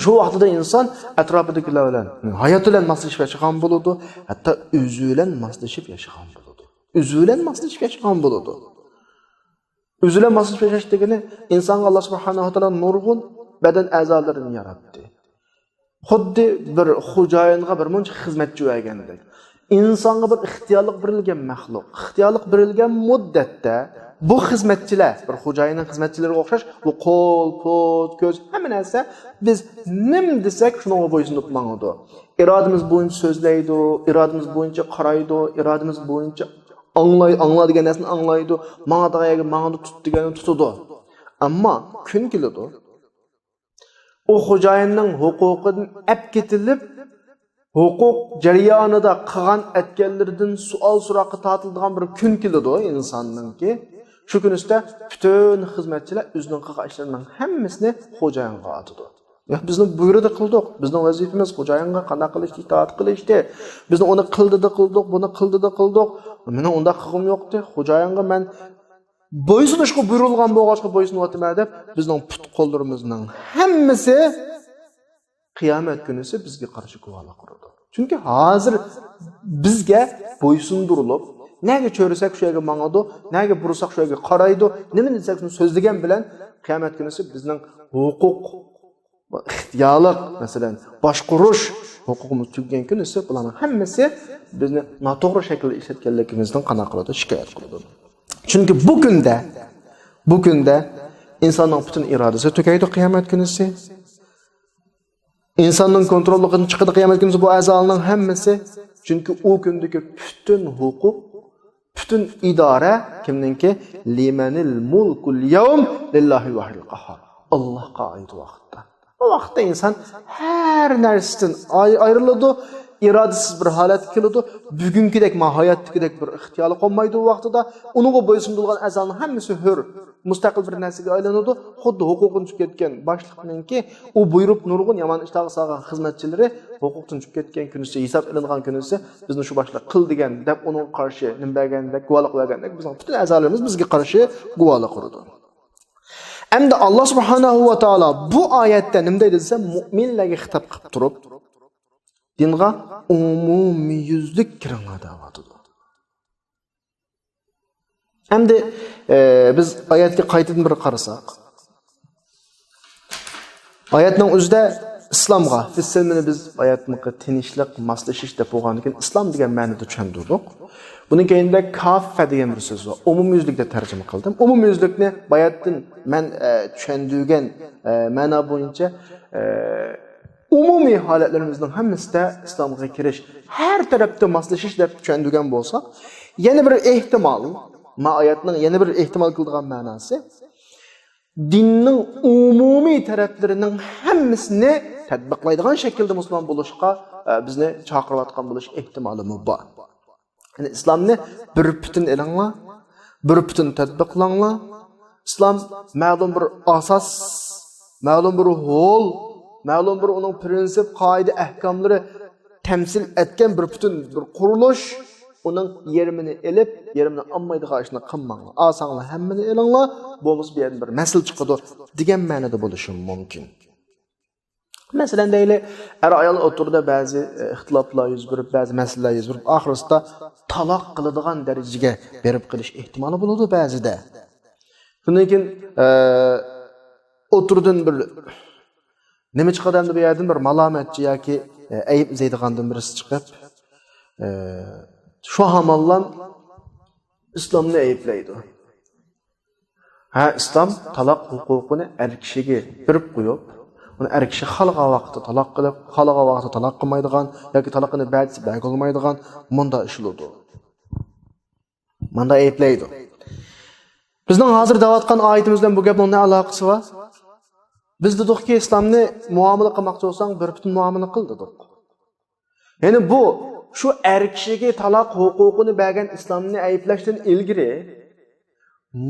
شۇ ۋاقتىدا ئىنسان ئەتراپىدىكىلەر بىلەن، ھايات بىلەن ماسلىشىپ ياشىغان بولىدۇ، ھەتتا ئۆزى بىلەن ماسلىشىپ ياشىغان بولىدۇ. ئۆزى بىلەن ماسلىشىپ ياشىغان بولىدۇ. ئۆزى بىلەن ماسلىشىپ ياشاش دېگىنى، ئىنسانغا ئاللا سۇبھانەھۇ ۋە تائالا نۇرغۇن بەدەن ئەزالىرىنى ياراتتى. خۇددى بىر خوجايىنغا بىر مۇنچە خىزمەتچى بەرگەندەك. ئىنسانغا بىر ئىختىيارلىق بېرىلگەن مەخلۇق. ئىختىيارلىق بېرىلگەن مۇددەتتە بۇ خىزمەتچىلەر، بىر خوجايىننىڭ خىزمەتچىلىرىگە ئوخشاش، بۇ قول، پۇت، كۆز، ھەممە نەرسە، بىز نېمە دېسەك، شۇنىڭغا بويسۇنۇپ ماڭىدۇ. ئىرادىمىز بويىچە سۆزلەيدۇ، ئىرادىمىز بويىچە قارايدۇ، ئىرادىمىز بويىچە ئاڭلاي، ئاڭلا دېگەن نەرسىنى ئاڭلايدۇ، ماڭىدىغان يەرگە ماڭىدۇ، تۇت دېگەننى تۇتىدۇ. ئەمما كۈن كېلىدۇ، ئۇ خوجايىننىڭ ھوقۇقىدىن ئەپ كېتىلىپ، ھوقۇق جەريانىدا قىلغان ئەتكەنلىرىدىن سوئال سوراققا تارتىلىدىغان بىر كۈن كېلىدۇ ئىنساننىڭكى. شۇ كۈن ئۈستىدە پۈتۈن خىزمەتچىلەر ئۆزىنىڭ قىلغان ئىشلىرىنىڭ ھەممىسىنى خوجايىنغا ئاتىدۇ. يا، بىزنىڭ بۇيرۇقنى قىلدۇق، بىزنىڭ ۋەزىپىمىز خوجايىنغا قانداق قىلىشنى ئىتائەت قىلىشتى. بىزنىڭ ئۇنى قىلدى قىلدۇق، بۇنى قىلدى قىلدۇق. مېنىڭ ئۇنداق قىلغۇم يوقتى. خوجايىنغا مەن بويسۇنۇشقا بۇيرۇلغان بولغاچقا بويسۇنۇۋاتىمەن دەپ، بىزنىڭ پۇت قوللىرىمىزنىڭ ھەممىسى قىيامەت كۈنىسى بىزگە قارشى گۇۋاھلىق ئۇرىدۇ. چۈنكى ھازىر بىزگە بويسۇندۇرۇلۇپ، نەگە چۆرۈسەك شۇ يەرگە ماڭىدۇ، نەگە بۇرساق شۇ يەرگە قارايدۇ، نېمىنى دېسەك شۇنى سۆزلىگەن بىلەن قىيامەت كۈنىسى بىزنىڭ ھوقۇق، ئىختىيارلىق، مەسىلەن، باشقۇرۇش ھوقۇقىمىز تۈگىگەن كۈنىسى بۇلارنىڭ ھەممىسى بىزنى ناتوغرا شەكىلدە ئىشلەتكەنلىكىمىزدىن قانداق قىلىدۇ؟ شىكايەت قىلىدۇ. چۈنكى بۇ كۈندە، بۇ كۈندە ئىنساننىڭ پۈتۈن ئىرادىسى تۈگەيدۇ قىيامەت كۈنىسى. ئىنساننىڭ كونتروللۇقىدىن چىقىدۇ قىيامەت كۈنىسى بۇ ئەزالارنىڭ ھەممىسى. چۈنكى ئۇ كۈندىكى پۈتۈن ھوقۇق، پۈتۈن ئىدارە كىمنىڭكى؟ لىمەنىل مۇلكۇل يەۋم لىللاھىل ۋاھىدىل قەھھار. ئاللاھقا ئائىت ۋاقىتتا. بۇ ۋاقىتتا ئىنسان ھەر نەرسىدىن ئاي-، ئايرىلىدۇ، ئىرادىسىز بىر ھالەتكە كېلىدۇ. بۈگۈنكىدەك، ماھايەتتىكىدەك بىر ئىختىيارى قالمايدۇ بۇ ۋاقتىدا. ئۇنىڭغا بويسۇندۇرۇلغان ئەزالارنىڭ ھەممىسى ھۆر، مۇستەقىل بىر نەرسىگە ئايلىنىدۇ. خۇددى ھوقۇقىنى تۇتۇپ كەتكەن باشلىقنىڭكى ئۇ بۇيرۇپ نۇرغۇن يامان ئىشلارغا سالغان خىزمەتچىلىرى ھوقۇقتىن چۈشۈپ كەتكەن كۈنىسى، ھېساب ئېلىنغان كۈنىسى، بىزنى شۇ باشلىق قىل دېگەن دەپ، ئۇنىڭغا قارشى نېمە بەرگەندەك، گۇۋاھلىق بەرگەندەك، بىزنىڭ پۈتۈن ئەزالىرىمىز بىزگە قارشى گۇۋاھلىق ئۇرىدۇ. ئەمدى ئاللا سۇبھانەھۇ ۋە تائالا بۇ ئايەتتە نېمە دەيدۇ دېسە، مۆمىنلەرگە خىتاب قىلىپ تۇرۇپ، دىنغا ئومۇميۈزلۈك كىرىڭلار دەۋاتىدۇ. ئەمدى، ئە، بىز ئايەتكە قايتىدىن بىر قارىساق، ئايەتنىڭ ئۆزىدە ئىسلامغا، فىسسىلمىنى بىز ئايەتنىڭكى تىنچلىق، ماسلىشىش دەپ بولغاندىن كېيىن، ئىسلام دېگەن مەنىدە چۈشەندۈردۇق. بۇنىڭ كەينىدە كاففە دېگەن بىر سۆز بار. ئومۇميۈزلۈك دەپ تەرجىمە قىلدىم. ئومۇميۈزلۈكنى باياتتىن مەن، ئە، چۈشەندۈرگەن، ئە، مەنا بويىچە، ئە، ئومۇمىي ھالەتلىرىمىزنىڭ ھەممىسىدە ئىسلامغا كىرىش، ھەر تەرەپتە ماسلىشىش دەپ چۈشەندۈرگەن بولساق، يەنە بىر ئېھتىمال، ما ئايەتنىڭ يەنە بىر ئېھتىمال قىلىدىغان مەناسى، دىننىڭ ئومۇمىي تەرەپلىرىنىڭ ھەممىسىنى تەتبىقلايدىغان شەكىلدە مۇسۇلمان بولۇشقا، ئە، بىزنى چاقىرىۋاتقان بولۇش ئېھتىمالىمۇ بار. يەنى ئىسلامنى بىر پۈتۈن ئېلىڭلار، بىر پۈتۈن تەتبىقلاڭلار. ئىسلام مەلۇم بىر ئاساس، مەلۇم بىر ھول، مەلۇم بىر ئۇنىڭ پرىنسىپ، قائىدە، ئەھكاملىرى تەمسىل ئەتكەن بىر پۈتۈن بىر قۇرۇلۇش. ئۇنىڭ يېرىمىنى ئېلىپ، يېرىمىنى ئالمايدىغان ئىشنى قىلماڭلار. ئالساڭلار ھەممىنى ئېلىڭلار، بولمىسا بۇ يەردىن بىر مەسىلە چىقىدۇ دېگەن مەنىدە بولۇشى مۇمكىن. مەسىلەن دەيلى، ئەر-ئايال ئوتتۇرىدا بەزى، ئە، ئىختىلاپلار يۈز بېرىپ، بەزى مەسىلىلەر يۈز بېرىپ، ئاخىرسىدا تالاق قىلىدىغان دەرىجىگە بېرىپ قېلىش ئېھتىمالى بولىدۇ بەزىدە. شۇندىن كېيىن، ئە، ئوتتۇرىدىن بىر نېمە چىقىدۇ ئەمدى بۇ يەردىن؟ بىر مالامەتچى ياكى، ئە، ئەيىب ئىزدەيدىغاندىن بىرسى چىقىپ، ئە، شۇ ھامانلا ئىسلامنى ئەيىبلەيدۇ. ھە، ئىسلام تالاق ھوقۇقىنى ئەر كىشىگە بېرىپ قويۇپ، ئۇنى ئەر كىشى خالىغان ۋاقىتتا تالاق قىلىپ، خالىغان ۋاقىتتا تالاق قىلمايدىغان ياكى تالاقىنى بەرسە بەرگىلى بولمايدىغان مۇنداق ئىشلىدۇ. مۇنداق ئەيىبلەيدۇ. بىزنىڭ ھازىر دەۋاتقان ئايىتىمىز بىلەن بۇ گەپنىڭ نە ئالاقىسى بار؟ بىز دېدۇقكى، ئىسلامنى مۇئامىلە قىلماقچى بولساڭ، بىر پۈتۈن مۇئامىلە قىل دېدۇق. يەنى بۇ، شۇ ئەر كىشىگە تالاق ھوقۇقىنى بەرگەن ئىسلامنى ئەيىبلەشتىن ئىلگىرى،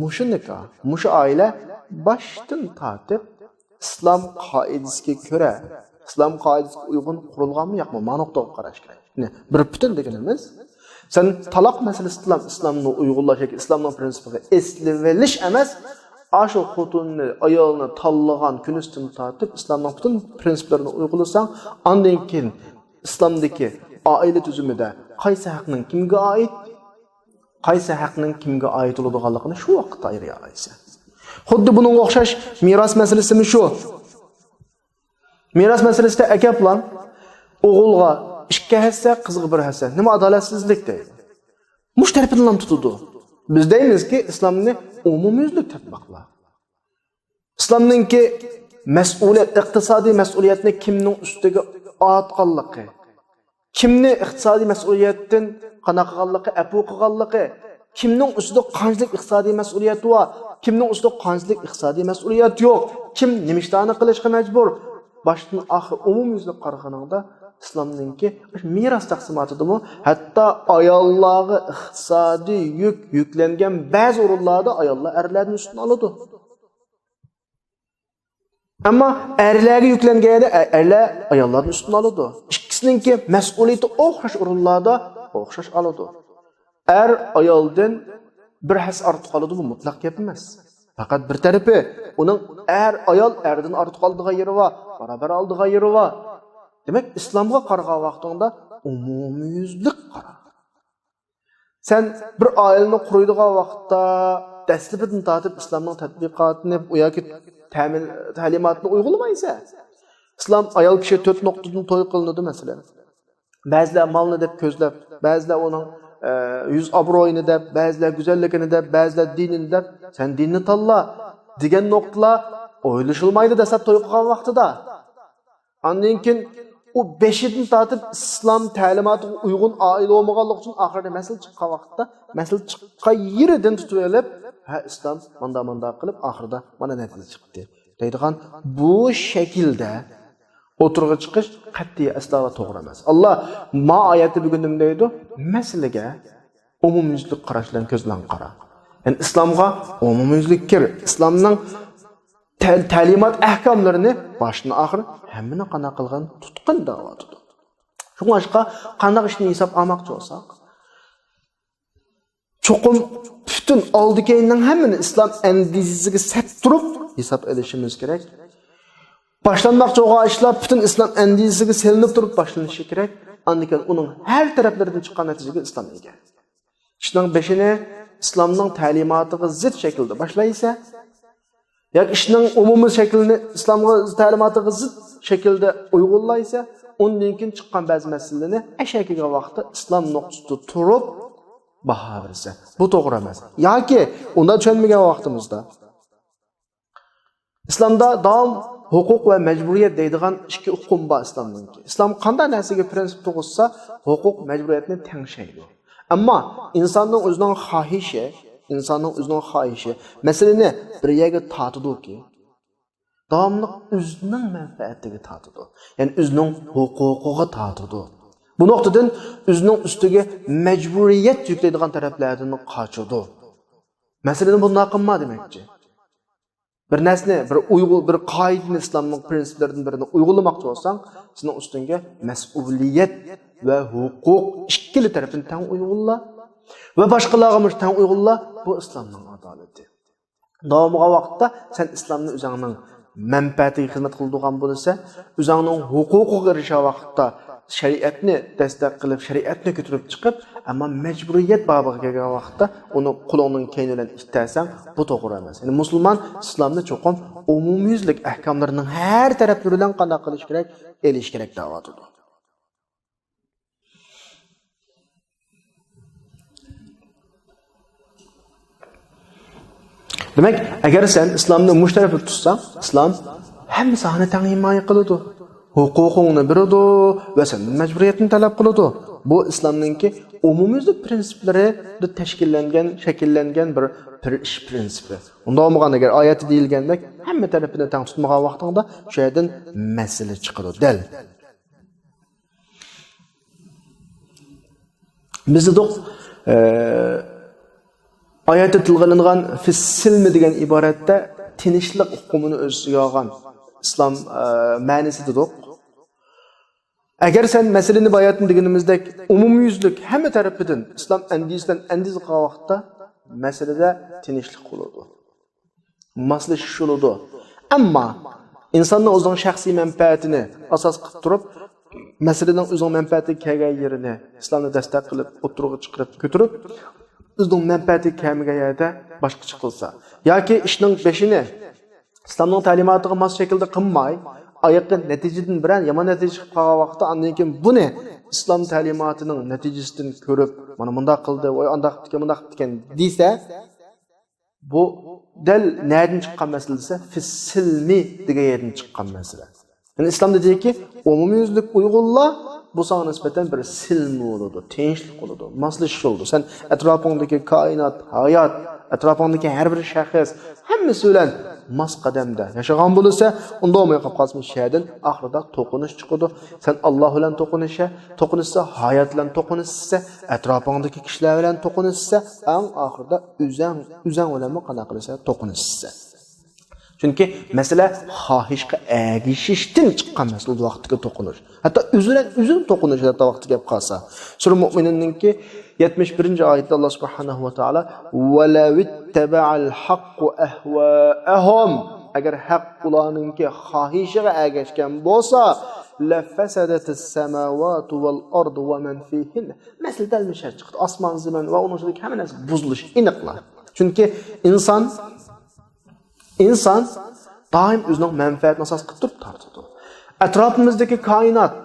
مۇشۇ نىكاھ، مۇشۇ ئائىلە باشتىن تارتىپ ئىسلام قائىدىسىگە كۆرە، ئىسلام قائىدىسىگە ئۇيغۇن قۇرۇلغانمۇ ياقمۇ؟ مانا نۇقتىغا قاراش كېرەك. يەنى بىر پۈتۈن دېگىنىمىز، سەن تالاق مەسىلىسىدىلا ئىسلامنى ئۇيغۇنلاش ياكى ئىسلامنىڭ پرىنسىپىغا ئېسىلىۋېلىش ئەمەس، ئاشۇ خوتۇننى، ئايالنى تاللىغان كۈنىسىدىن تارتىپ ئىسلامنىڭ پۈتۈن پرىنسىپلىرىنى ئۇيغۇنلىساڭ، ئاندىن كېيىن ئىسلامدىكى ئائىلە تۈزۈمىدە قايسى ھەقنىڭ كىمگە ئائىت، قايسى ھەقنىڭ كىمگە ئائىت بولىدىغانلىقىنى شۇ ۋاقىتتا ئايرىيالايسەن. خۇددى بۇنىڭغا ئوخشاش مىراس مەسىلىسىمۇ شۇ. مىراس مەسىلىسىدە ئەكەپلا ئوغۇلغا ئىككى ھەسسە، قىزغا بىر ھەسسە. نېمە ئادالەتسىزلىك دەيدۇ. مۇشۇ تەرىپىدىنلا تۇتىدۇ. بىز دەيمىزكى، ئىسلامنى ئومۇميۈزلۈك تەتبىقلا. ئىسلامنىڭكى مەسئۇلىيەت، ئىقتىسادىي مەسئۇلىيەتنى كىمنىڭ ئۈستىگە ئارتقانلىقى، كىمنى ئىقتىسادىي مەسئۇلىيەتتىن قانداق قىلغانلىقى، ئەپۇ قىلغانلىقى، كىمنىڭ ئۈستىدە قانچىلىك ئىقتىسادىي مەسئۇلىيەت بار، كىمنىڭ ئۈستىدە قانچىلىك ئىقتىسادىي مەسئۇلىيەت يوق، كىم نېمە ئىشلارنى قىلىشقا مەجبۇر. باشتىن ئاخىر ئومۇميۈزلۈك قارىغىنىڭدا، ئىسلامنىڭكى مىراس تەقسىماتىدىمۇ ھەتتا ئاياللارغا ئىقتىسادىي يۈك يۈكلەنگەن بەزى ئورۇنلاردا ئاياللار ئەرلەردىن ئۈستۈن ئالىدۇ. ئەمما ئەرلەرگە يۈكلەنگەندە ئە-، ئەرلەر ئاياللاردىن ئۈستۈن ئالىدۇ. ئىككىسىنىڭكى مەسئۇلىيىتى ئوخشاش ئورۇنلاردا ئوخشاش ئالىدۇ. ئەر ئايالدىن بىر ھەسسە ئارتۇق ئالىدۇ، بۇ مۇتلەق گەپ ئەمەس. پەقەت بىر تەرىپى، ئۇنىڭ ئەر، ئايال ئەردىن ئارتۇق ئالىدىغان يېرى بار، بارابەر ئالىدىغان يېرى بار. دېمەك، ئىسلامغا قارىغان ۋاقتىڭدا ئومۇميۈزلۈك قارا. سەن بىر ئائىلىنى قۇرۇيدىغان ۋاقىتتا دەسلىپىدىن تارتىپ ئىسلامنىڭ تەتبىقاتىنى ياكى تەمىل-، تەلىماتىنى ئۇيغۇنلىمايسەن. ئىسلام ئايال كىشى تۆت نۇقتىدىن توي قىلىنىدۇ، مەسىلەن. بەزىلەر مالنى دەپ كۆزلەپ، بەزىلەر ئۇنىڭ، ئە، يۈز ئابرۇيىنى دەپ، بەزىلەر گۈزەللىكىنى دەپ، بەزىلەر دىنىنى دەپ، سەن دىننى تاللا دېگەن نۇقتىلار ئويلىشىلمايدۇ دەسلەپ توي قىلغان ۋاقتىدا. ئاندىن كېيىن ئۇ بېشىدىن تارتىپ ئىسلام تەلىماتىغا ئۇيغۇن ئائىلە بولمىغانلىقى ئۈچۈن ئاخىرىدا مەسىلە چىققان ۋاقىتتا، مەسىلە چىققان يېرىدىن تۇتۇۋېلىپ، ھە، ئىسلام ماندا-ماندا قىلىپ ئاخىرىدا مانا نەتىجە چىقتى. دەيدىغان بۇ شەكىلدە ئوتتۇرىغا چىقىش قەتئىي ئەسلا ۋە توغرا ئەمەس. ئاللا ما ئايەتتە بۈگۈن نېمە دەيدۇ؟ مەسىلىگە ئومۇميۈزلۈك قاراش بىلەن كۆز بىلەن قارا. يەنى ئىسلامغا ئومۇميۈزلۈك كىر. ئىسلامنىڭ تە-، تەلىمات ئەھكاملىرىنى باشتىن ئاخىر ھەممىنى قانداق قىلغان تۇتقىن دەۋاتىدۇ. شۇڭلاشقا قانداق ئىشنى ھېساب ئالماقچى بولساق، چوقۇم پۈتۈن ئالدى كەينىنىڭ ھەممىنى ئىسلام ئەندىزىسىگە سەپ تۇرۇپ ھېساب ئېلىشىمىز كېرەك. باشلانماقچى بولغان ئىشلار پۈتۈن ئىسلام ئەندىزىسىگە سېلىنىپ تۇرۇپ باشلىنىشى كېرەك. ئاندىن كېيىن ئۇنىڭ ھەر تەرەپلىرىدىن چىققان نەتىجىگە ئىسلام ئىگە. ئىشنىڭ بېشىنى ئىسلامنىڭ تەلىماتىغا زىت شەكىلدە باشلايسە، ياكى ئىشنىڭ ئومۇمىي شەكلىنى ئىسلامغا تەلىماتىغا زىت شەكىلدە ئۇيغۇنلايسە، ئۇندىن كېيىن چىققان بەزى مەسىلىلەرنى ئەشەگە كەلگەن ۋاقىتتا ئىسلام نۇقتىسىدا تۇرۇپ باھا بەرسە، بۇ توغرا ئەمەس. ياكى ئۇنداق چۈشەنمىگەن ۋاقتىمىزدا، ئىسلامدا داۋام ھوقۇق ۋە مەجبۇرىيەت دەيدىغان ئىككى ئۇقۇم بار ئىسلامنىڭكى. ئىسلام قانداق نەرسىگە پرىنسىپ تۇغۇزسا، ھوقۇق مەجبۇرىيەتنى تەڭشەيدۇ. ئەمما ئىنساننىڭ ئۆزىنىڭ خاھىشى، ئىنساننىڭ ئۆزىنىڭ خاھىشى مەسىلىنى بىر يەرگە تارتىدۇكى، داۋاملىق ئۆزىنىڭ مەنپەئەتىگە تارتىدۇ. يەنى ئۆزىنىڭ ھوقۇقىغا تارتىدۇ. بۇ نۇقتىدىن ئۆزىنىڭ ئۈستىگە مەجبۇرىيەت يۈكلەيدىغان تەرەپلەردىن قاچىدۇ. مەسىلىنى بۇنداق قىلما دېمەكچى. بىر نەرسىنى، بىر ئۇيغۇ-، بىر قائىدىنى، ئىسلامنىڭ پرىنسىپلىرىدىن بىرىنى ئۇيغۇنلىماقچى بولساڭ، سېنىڭ ئۈستۈڭگە مەسئۇلىيەت ۋە ھوقۇق ئىككىلا تەرىپىنى تەڭ ئۇيغۇنلا ۋە باشقىلارغىمۇ تەڭ ئۇيغۇنلا. بۇ ئىسلامنىڭ ئادالىتى. داۋامىغا ۋاقىتتا سەن ئىسلامنى ئۆزۈڭنىڭ مەنپەئەتىگە خىزمەت قىلىدىغان بولسا، ئۆزۈڭنىڭ ھوقۇقىغا ئېرىشىدىغان ۋاقىتتا شەرىئەتنى دەستەك قىلىپ، شەرىئەتنى كۆتۈرۈپ چىقىپ، ئەمما مەجبۇرىيەت بابىغا كەلگەن ۋاقىتتا ئۇنى قولۇڭنىڭ كەينى بىلەن ئىتتەرسەڭ، بۇ توغرا ئەمەس. يەنى مۇسۇلمان ئىسلامنى چوقۇم ئومۇميۈزلۈك ئەھكاملىرىنىڭ ھەر تەرەپلىرى بىلەن قانداق قىلىش كېرەك؟ ئېلىش كېرەك دەۋاتىدۇ. دېمەك، ئەگەر سەن ئىسلامنى مۇشۇ تەرەپتە تۇتساڭ، ئىسلام ھەممە ساھەنى تەڭ ھىمايە قىلىدۇ. ھوقۇقۇڭنى بېرىدۇ ۋە سەندىن مەجبۇرىيەتنى تەلەپ قىلىدۇ. بۇ ئىسلامنىڭكى ئومۇميۈزلۈك پرىنسىپلىرىدا تەشكىللەنگەن، شەكىللەنگەن بىر، بىر ئىش پرىنسىپى. ئۇنداق بولمىغان، ئەگەر ئايەتتە دېيىلگەندەك ھەممە تەرىپىنى تەڭ تۇتمىغان ۋاقتىڭدا شۇ يەردىن مەسىلە چىقىدۇ. دەل بىز دېدۇق، ئە، ئايەتتە تىلغا ئېلىنغان فىسسىلمى دېگەن ئىبارەتتە تىنچلىق ئۇقۇمىنى ئۆز ئىچىگە ئالغان ئىسلام، ئە، مەنىسى دېدۇق. ئەگەر سەن مەسىلىنى باياتىن دېگىنىمىزدەك ئومۇميۈزلۈك ھەممە تەرىپىدىن ئىسلام ئەندىزىسىدىن ئەندىزە قىلغان ۋاقىتتا مەسىلىدە تىنچلىق بولىدۇ. ماسلىشىش بولىدۇ. ئەمما ئىنساننىڭ ئۆزىنىڭ شەخسىي مەنپەئەتىنى ئاساس قىلىپ تۇرۇپ، مەسىلىنىڭ ئۆزىنىڭ مەنپەئەتىگە كەلگەن يېرىنى ئىسلامنى دەستەك قىلىپ، ئوتتۇرىغا چىقىرىپ، كۆتۈرۈپ، ئۆزىنىڭ مەنپەئەتىگە كەلمىگەن يەردە باشقىچە قىلسا، ياكى ئىشنىڭ بېشىنى ئىسلامنىڭ تەلىماتىغا ماس شەكىلدە قىلماي، ئايىقى نەتىجىدىن بىرەر يامان نەتىجە چىقىپ قالغان ۋاقىتتا، ئاندىن كېيىن بۇنى ئىسلام تەلىماتىنىڭ نەتىجىسىدىن كۆرۈپ، مانا مۇنداق قىلدى، ۋاي ئانداق قىپتىكەن، مۇنداق قىپتىكەن دېسە، بۇ دەل نەدىن چىققان مەسىلە دېسە، فىسسىلمى دېگەن يەردىن چىققان مەسىلە. يەنى ئىسلام دېدىكى، ئومۇميۈزلۈك ئۇيغۇنلار بۇ ساڭا نىسبەتەن بىر سىلمى بولىدۇ، تىنچلىق بولىدۇ، ماسلىشىش بولىدۇ. سەن ئەتراپىڭدىكى كائىنات، ھايات، ئەتراپىڭدىكى ھەر بىر شەخس، ھەممىسى بىلەن ماس قەدەمدە ياشىغان بولسا، ئۇنداق بولماي قالسا، شۇ يەردىن ئاخىرىدا توقۇنۇش چىقىدۇ. سەن ئاللا بىلەن توقۇنۇشا، توقۇنۇشسا، ھايات بىلەن توقۇنۇشسا، ئەتراپىڭدىكى كىشىلەر بىلەن توقۇنۇشسا، ئەڭ ئاخىرىدا ئۆزەڭ، ئۆزەڭ بىلەنمۇ قانداق قىلىسەن؟ توقۇنۇشسا. چۈنكى مەسىلە خاھىشقا ئەگىشىشتىن چىققان مەسىلە، ۋاقىتتىكى توقۇنۇش. ھەتتا ئۆزى بىلەن ئۆزى توقۇنۇش، ھەتتا ۋاقتى كەپ قالسا. سۈرە مۇئمىنىننىڭكى يەتمىش بىرىنچى ئايىتىدە ئاللا سۇبھانەھۇ ۋە تائالا، «ۋەلەۋىتتەبەئەل ھەققۇ ئەھۋائەھۇم.» ئەگەر ھەق ئۇلارنىڭكى خاھىشىغا ئەگەشكەن بولسا، «لەفەسەدەتىس سەماۋاتۇ ۋەل ئەرضۇ ۋە مەن فىھىننە.» مەسىلە دەل مۇشۇ يەردە چىقتى. ئاسمان، زېمىن ۋە ئۇنىڭ ئىچىدىكى ھەممە نەرسە بۇزۇلۇش ئېنىقلا. چۈنكى ئىنسان ئىنسان دائىم ئۆزىنىڭ مەنپەئەتىنى ئاساس قىلىپ تۇرۇپ تارتىدۇ. ئەتراپىمىزدىكى كائىنات،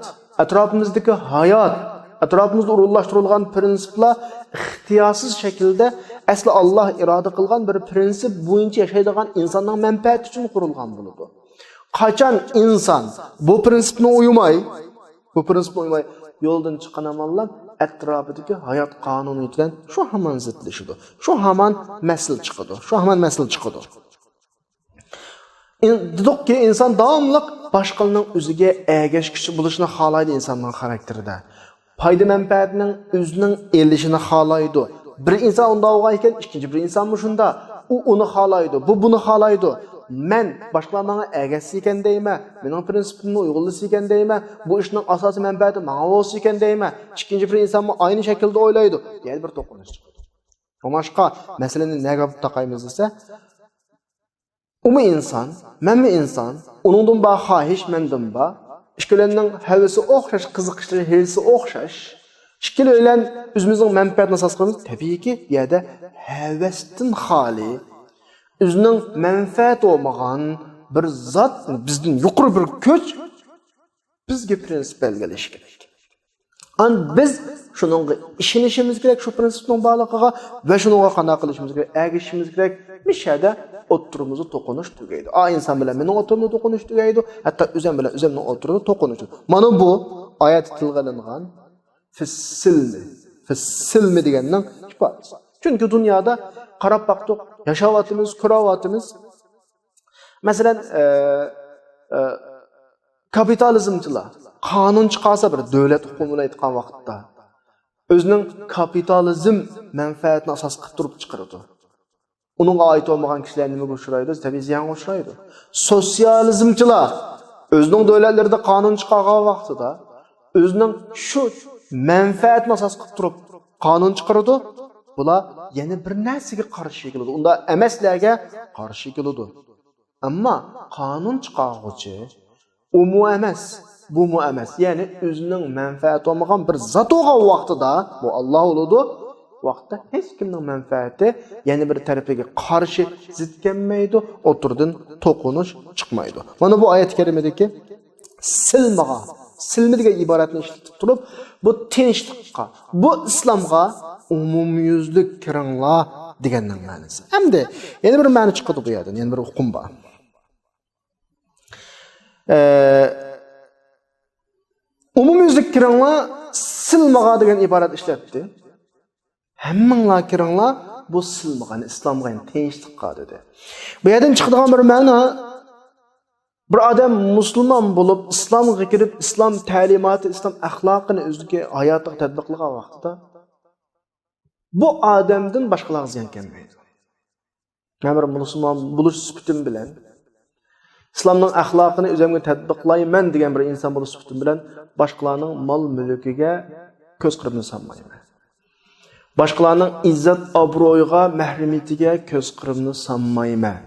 ئەتراپىمىزدىكى ھايات، ئەتراپىمىزدا ئورۇنلاشتۇرۇلغان پرىنسىپلار ئىختىيارسىز شەكىلدە ئەسلى ئاللا ئىرادە قىلغان بىر پرىنسىپ بويىچە ياشايدىغان ئىنساننىڭ مەنپەئەتى ئۈچۈن قۇرۇلغان بولىدۇ. قاچان ئىنسان بۇ پرىنسىپنى ئۇيماي، بۇ پرىنسىپنى ئۇيماي يولدىن چىققان ھامانلا ئەتراپىدىكى ھايات قانۇنىيىتى بىلەن شۇ ھامان زىتلىشىدۇ. شۇ ھامان مەسىلە چىقىدۇ. شۇ ھامان مەسىلە چىقىدۇ. دېدۇقكى، ئىنسان داۋاملىق باشقىلارنىڭ ئۆزىگە ئەگەشكۈچى بولۇشنى خالايدۇ ئىنساننىڭ خاراكتېرىدە. پايدا مەنپەئەتنىڭ ئۆزىنىڭ ئېلىشىنى خالايدۇ. بىر ئىنسان ئۇنداق بولغان ئىكەن، ئىككىنچى بىر ئىنسانمۇ شۇنداق. ئۇ ئۇنى خالايدۇ، بۇ بۇنى خالايدۇ. مەن باشقىلار ماڭا ئەگەشسە ئىكەن دەيمەن، مېنىڭ پرىنسىپىمنى ئۇيغۇنلىسا ئىكەن دەيمەن، بۇ ئىشنىڭ ئاساسىي مەنپەئەتى ماڭا بولسا ئىكەن دەيمەن. ئىككىنچى بىر ئىنسانمۇ ئاينى شەكىلدە ئويلايدۇ. يەنە بىر توقۇنۇش چىقىدۇ. شۇڭلاشقا مەسىلىنى نەگە ئاپىرىپ تاقايمىز دېسە، ئۇمۇ ئىنسان، مەنمۇ ئىنسان، ئۇنىڭدىن بار خاھىش، مەندىن بار. ئىككىلەننىڭ ھەۋىسى ئوخشاش، قىزىقىشلىرى، ھېرىسى ئوخشاش. ئىككىلەيلەن ئۆزىمىزنىڭ مەنپەئەتىنى ئاساس قىلىمىز. تەبىئىيكى، بۇ يەردە ھەۋەستىن خالىي، ئۆزىنىڭ مەنپەئەتى بولمىغان بىر زات، بىزدىن يۇقىرى بىر كۈچ بىزگە پرىنسىپ بەلگىلىشى كېرەك. ئان بىز شۇنىڭغا ئىشىنىشىمىز كېرەك، شۇ پرىنسىپنىڭ بارلىقىغا ۋە شۇنىڭغا قانداق قىلىشىمىز كېرەك، ئەگىشىشىمىز كېرەك. مۇشۇ يەردە ئوتتۇرىمىزدا توقۇنۇش تۈگەيدۇ. ئا ئىنسان بىلەن مېنىڭ ئوتتۇرىمدا توقۇنۇش تۈگەيدۇ، ھەتتا ئۆزۈم بىلەن ئۆزۈمنىڭ ئوتتۇرىدا توقۇنۇش. مانا بۇ ئايەتتە تىلغا ئېلىنغان فىسسىلمى، فىسسىلمى دېگەننىڭ ئىپادىسى. چۈنكى دۇنيادا قاراپ باقتۇق، ياشاۋاتىمىز، كۆرۈۋاتىمىز. مەسىلەن، ئە، ئە، كاپىتالىزمچىلار قانۇن چىقارسا، بىر دۆلەت ھوكمىنى ئېيتقان ۋاقىتتا، ئۆزىنىڭ كاپىتالىزم مەنپەئەتىنى ئاساس قىلىپ تۇرۇپ چىقىرىدۇ. ئۇنىڭغا ئائىت بولمىغان كىشىلەر نېمىگە ئۇچرايدۇ؟ تەبىئىي زىيانغا ئۇچرايدۇ. سوتسىيالىزمچىلار ئۆزىنىڭ دۆلەتلىرىدە قانۇن چىقارغان ۋاقتىدا، ئۆزىنىڭ شۇ مەنپەئەتىنى ئاساس قىلىپ تۇرۇپ قانۇن چىقىرىدۇ. بۇلار يەنە بىر نەرسىگە قارشى كېلىدۇ. ئۇنداق ئەمەسلەرگە قارشى كېلىدۇ. ئەمما قانۇن چىقارغۇچى ئۇمۇ ئەمەس، بۇمۇ ئەمەس. يەنى ئۆزىنىڭ مەنپەئەتى بولمىغان بىر زات بولغان ۋاقتىدا، بۇ ئاللا بولىدۇ، ۋاقىتتا ھېچ كىمنىڭ مەنپەئەتى يەنە بىر تەرىپىگە قارشى زىت كەلمەيدۇ، ئوتتۇرىدىن توقۇنۇش چىقمايدۇ. مانا بۇ ئايەت كەرىمىدىكى سىلمىغا، سىلمى دېگەن ئىبارەتنى ئىشلىتىپ تۇرۇپ، بۇ تىنچلىققا، بۇ ئىسلامغا ئومۇميۈزلۈك كىرىڭلار دېگەننىڭ مەنىسى. ئەمدى يەنە بىر مەنە چىقىدۇ بۇ يەردىن، يەنە بىر ئۇقۇم بار. ئە، ئومۇميۈزلۈك كىرىڭلار، سىلمىغا دېگەن ئىبارەت ئىشلەتتى. ھەممىڭلار كىرىڭلار، بۇ سىلمىغا، ئىسلامغا، يەنى تىنچلىققا دېدى. بۇ يەردىن چىقىدىغان بىر مەنە، بىر ئادەم مۇسۇلمان بولۇپ، ئىسلامغا كىرىپ، ئىسلام تەلىماتى، ئىسلام ئەخلاقىنى ئۆزىدىكى ھاياتىغا تەتبىقلىغان ۋاقتىدا، بۇ ئادەمدىن باشقىلارغا زىيان كەلمەيدۇ. مەن بىر مۇسۇلمان بولۇش سۈپىتىم بىلەن، ئىسلامنىڭ ئەخلاقىنى ئۆزۈمگە تەتبىقلايمەن دېگەن بىر ئىنسان بولۇش سۈپىتىم بىلەن، باشقىلارنىڭ مال مۈلكىگە كۆز قىرىمنى سالمايمەن. باشقىلارنىڭ ئىززەت ئابرۇيىغا، مەھرىمىيىتىگە كۆز قىرىمنى سالمايمەن.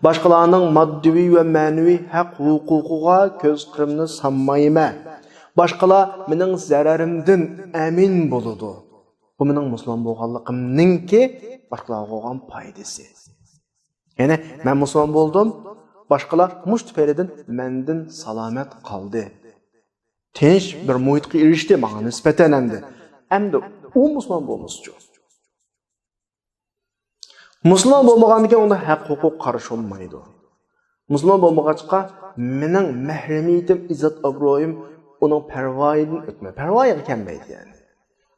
باشقىلارنىڭ ماددىۋى ۋە مەنىۋى ھەق ھوقۇقىغا كۆز قىرىمنى سالمايمەن. باشقىلار مېنىڭ زەرىرىمدىن ئەمىن بولىدۇ. بۇ مېنىڭ مۇسۇلمان بولغانلىقىمنىڭكى باشقىلارغا بولغان پايدىسى. يەنى مەن مۇسۇلمان بولدۇم، باشقىلار مۇشۇ تۈپەيلىدىن مەندىن سالامەت قالدى. تىنچ بىر مۇھىتقا ئېرىشتى ماڭا نىسبەتەن ئەمدى. ئەمدى ئۇ مۇسۇلمان بولمىسىچۇ؟ مۇسۇلمان بولمىغاندىكىن ئۇنىڭ ھەق ھوقۇق قارىشى بولمايدۇ. مۇسۇلمان بولمىغاچقا مېنىڭ مەھرىمىيىتىم، ئىززەت ئابرۇيۇم ئۇنىڭ پەرۋايىدىن ئۆتمەي، پەرۋايىغا كەلمەيدۇ يەنى.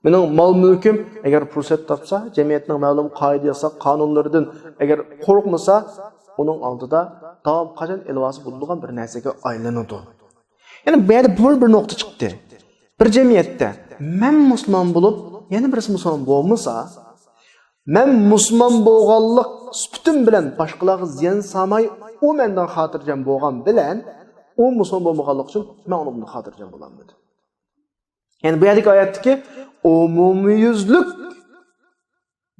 مېنىڭ مال مۈلكۈم ئەگەر پۇرسەت تاپسا، جەمئىيەتنىڭ مەلۇم قائىدە ياساق قانۇنلىرىدىن ئەگەر قورقمىسا، ئۇنىڭ ئالدىدا داۋام قاچان ئېلىۋالسا بولىدىغان بىر نەرسىگە ئايلىنىدۇ. يەنى بۇ يەردە بىر، بىر نۇقتا چىقتى. بىر جەمئىيەتتە مەن مۇسۇلمان بولۇپ، يەنە بىرسى مۇسۇلمان بولمىسا، مەن مۇسۇلمان بولغانلىق سۈپىتىم بىلەن باشقىلارغا زىيان سالماي، ئۇ مەندىن خاتىرجەم بولغان بىلەن، ئۇ مۇسۇلمان بولمىغانلىقى ئۈچۈن مەن ئۇنىڭدىن خاتىرجەم بولالمىدىم. يەنى بۇ يەردىكى ئايەتتىكى ئومۇميۈزلۈك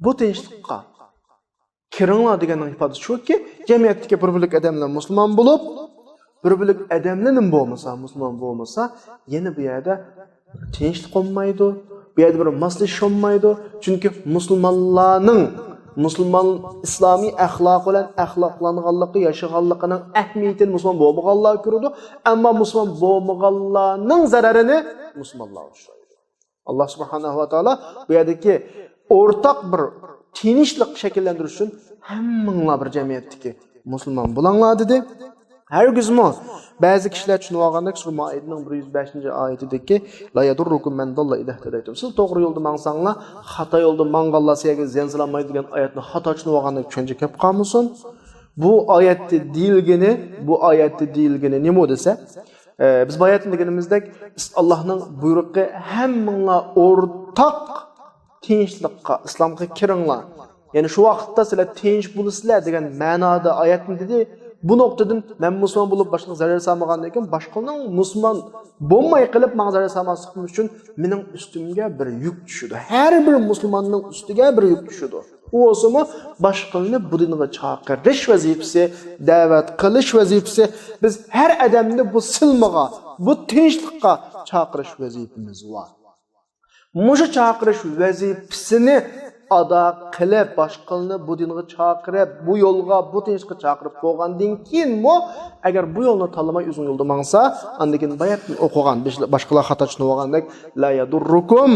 بۇ تىنچلىققا كىرىڭلار دېگەننىڭ ئىپادىسى شۇكى، جەمئىيەتتىكى بىر بۆلەك ئادەملەر مۇسۇلمان بولۇپ، بىر بۆلەك ئادەملەر نېمە بولمىسا، مۇسۇلمان بولمىسا، يەنە بۇ يەردە تىنچلىق بولمايدۇ، بۇ يەردە بىر ماسلىشىش بولمايدۇ. چۈنكى مۇسۇلمانلارنىڭ، مۇسۇلمان ئىسلامىي ئەخلاق بىلەن ئەخلاقلانغانلىقى، ياشىغانلىقىنىڭ ئەھمىيىتىنى مۇسۇلمان بولمىغانلار كۆرىدۇ، ئەمما مۇسۇلمان بولمىغانلارنىڭ زەرىرىنى مۇسۇلمانلار ئۇچرايدۇ. ئاللا سۇبھانەھۇ ۋە تائالا بۇ يەردىكى ئورتاق بىر تىنچلىق شەكىللەندۈرۈش ئۈچۈن ھەممىڭلار بىر جەمئىيەتتىكى مۇسۇلمان بولۇڭلار دېدى. ھەرگىزمۇ بەزى كىشىلەر چۈشىنىۋالغاندەك، سۈرە مائىدىنىڭ بىر يۈز بەشىنچى ئايىتىدىكى، لا يضركم من ضل إذا اهتديتم، سىز توغرا يولدا ماڭساڭلار، خاتا يولدا ماڭغانلار سىلەرگە زىيان سالالمايدۇ دېگەن ئايەتنى خاتا چۈشىنىۋالغاندەك چۈشەنچە كەپ قالمىسۇن. بۇ ئايەتتە دېيىلگىنى، بۇ ئايەتتە دېيىلگىنى نېمە دېسە، ئە، بىز باياتىن دېگىنىمىزدەك، ئاللاھنىڭ بۇيرۇقى ھەممىڭلار ئورتاق تىنچلىققا، ئىسلامغا كىرىڭلار. يەنى شۇ ۋاقىتتا سىلەر تىنچ بولىسىلەر دېگەن مەنادا ئايەتنى دېدى. بۇ نۇقتىدىن مەن مۇسۇلمان بولۇپ باشقىلارغا زەرەر سالمىغاندىن كېيىن باشقىلارنىڭ مۇسۇلمان بولماي قېلىپ ماڭا زەرەر سالماسلىقىم ئۈچۈن مېنىڭ ئۈستۈمگە بىر يۈك چۈشىدۇ. ھەر بىر مۇسۇلماننىڭ ئۈستىگە بىر يۈك چۈشىدۇ. ئۇ بولسىمۇ باشقىلارنى بۇ دىنغا چاقىرىش ۋەزىپىسى، دەۋەت قىلىش ۋەزىپىسى. بىز ھەر ئادەمنى بۇ سىلمىغا، بۇ تىنچلىققا چاقىرىش ۋەزىپىمىز بار. مۇشۇ چاقىرىش ۋەزىپىسىنى ئادا قىلىپ، باشقىلارنى بۇ دىنغا چاقىرىپ، بۇ يولغا، بۇ تىنچلىققا چاقىرىپ بولغاندىن كېيىنمۇ، ئەگەر بۇ يولنى تاللىماي ئۆزىنىڭ يولىدا ماڭسا، ئاندىن كېيىن باياتىن ئوقۇغان، باش-، باشقىلار خاتا چۈشىنىۋالغاندەك، لا يەدۇررۇكۇم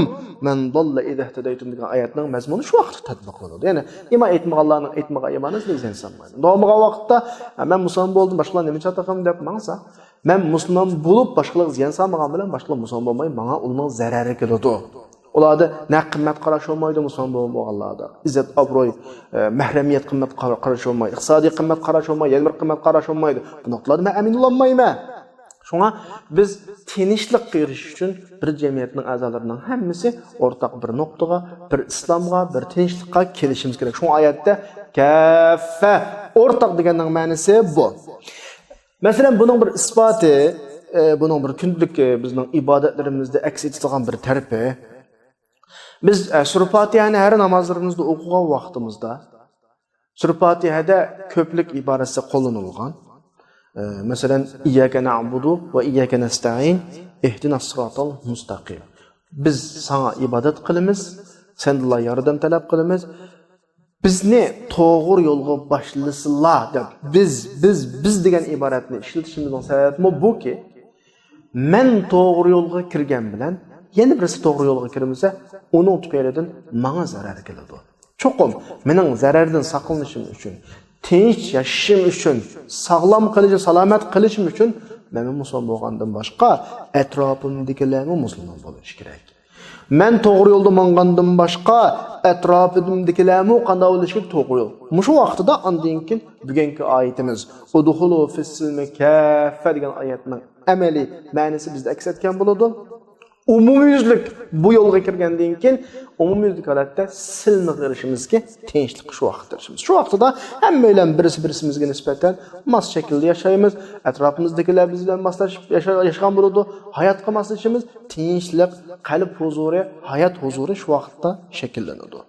مەن داللە ئىزا ئىھتەدەيتۇم دېگەن ئايەتنىڭ مەزمۇنى شۇ ۋاقىتتا تەتبىقلىنىدۇ. يەنى ئىمان ئېيتمىغانلارنىڭ ئېيتمىغان ئىمانى سىلەرگە زىيان سالمايدۇ. ئۇنداق بولمىغان ۋاقىتتا، «ھە، مەن مۇسۇلمان بولدۇم، باشقىلار نېمە چاتاقام» دەپ ماڭسا، مەن مۇسۇلمان بولۇپ باشقىلارغا زىيان سالمىغان بىلەن باشقىلار مۇسۇلمان بولماي ماڭا ئۇنىڭ زەرەرى كېلىدۇ. ئۇلاردا نە قىممەت قاراش بولمايدۇ مۇسۇلمان بولمىغانلاردا. ئىززەت، ئابروي، ئە، مەھرەمىيەت قىممەت قارا-، قاراش بولمايدۇ. ئىقتىسادىي قىممەت قاراش بولمايدۇ. يەنە بىر قىممەت قاراش بولمايدۇ. بۇ نۇقتىلاردا مەن ئەمىن بولالمايمەن. شۇڭا بىز تىنچلىققا ئېرىشىش ئۈچۈن بىر جەمئىيەتنىڭ ئەزالىرىنىڭ ھەممىسى ئورتاق بىر نۇقتىغا، بىر ئىسلامغا، بىر تىنچلىققا كېلىشىمىز كېرەك. شۇڭا ئايەتتە كاففە، ئورتاق دېگەننىڭ مەنىسى بۇ. مەسىلەن، بۇنىڭ بىر ئىسپاتى، ئە، بۇنىڭ بىر كۈندىلىك، ئە، بىزنىڭ ئىبادەتلىرىمىزدە ئەكس ئېتىدىغان بىر تەرىپى. بىز، ئە، سۈرە پاتىھەنى ھەر نامازلىرىمىزدا ئوقۇغان ۋاقتىمىزدا، سۈرە پاتىھەدە كۆپلۈك ئىبارىسى قوللىنىلغان. ئە، مەسىلەن، ئىيياكە نەئبۇدۇ ۋە ئىيياكە نەستەئىن، ئىھدىنەس سىراتال مۇستەقىم. بىز ساڭا ئىبادەت قىلىمىز، سەندىنلا ياردەم تەلەپ قىلىمىز. بىزنى توغرا يولغا باشلىسىلا دەپ، بىز، بىز، بىز دېگەن ئىبارەتنى ئىشلىتىشىمىزنىڭ سەۋەبىمۇ بۇكى، مەن توغرا يولغا كىرگەن بىلەن يەنە بىرسى توغرا يولغا كىرمىسە، ئۇنىڭ تۈپەيلىدىن ماڭا زەرەر كېلىدۇ. چوقۇم مېنىڭ زەرەردىن ساقلىنىشىم ئۈچۈن، تىنچ ياشىشىم ئۈچۈن، ساغلام قېلىشىم، سالامەت قېلىشىم ئۈچۈن مەنمۇ مۇسۇلمان بولغاندىن باشقا ئەتراپىمدىكىلەرمۇ مۇسۇلمان بولۇشى كېرەك. مەن توغرا يولدا ماڭغاندىن باشقا ئەتراپىمدىكىلەرمۇ قانداق بولۇشى كېرەك؟ توغرا يول. مۇشۇ ۋاقتىدا ئاندىن كېيىن بۈگۈنكى ئايىتىمىز، ئۇدخۇلۇ فىسسىلمى كاففە دېگەن ئايەتنىڭ ئەمەلىي مەنىسى بىزدە ئەكس ئەتكەن بولىدۇ. ئومۇميۈزلۈك بۇ يولغا كىرگەندىن كېيىن، ئومۇميۈزلۈك ھالەتتە سىلمىغا ئېرىشىمىزكى، تىنچلىققا شۇ ۋاقىتتا ئېرىشىمىز. شۇ ۋاقتىدا ھەممەيلەن بىرسى بىرسىمىزگە نىسبەتەن ماس شەكىلدە ياشايمىز. ئەتراپىمىزدىكىلەر بىز بىلەن ماسلىشىپ ياشا-، ياشىغان بولىدۇ. ھاياتقا ماسلىشىمىز، تىنچلىق، قەلب ھۇزۇرى، ھايات ھۇزۇرى شۇ ۋاقىتتا شەكىللىنىدۇ.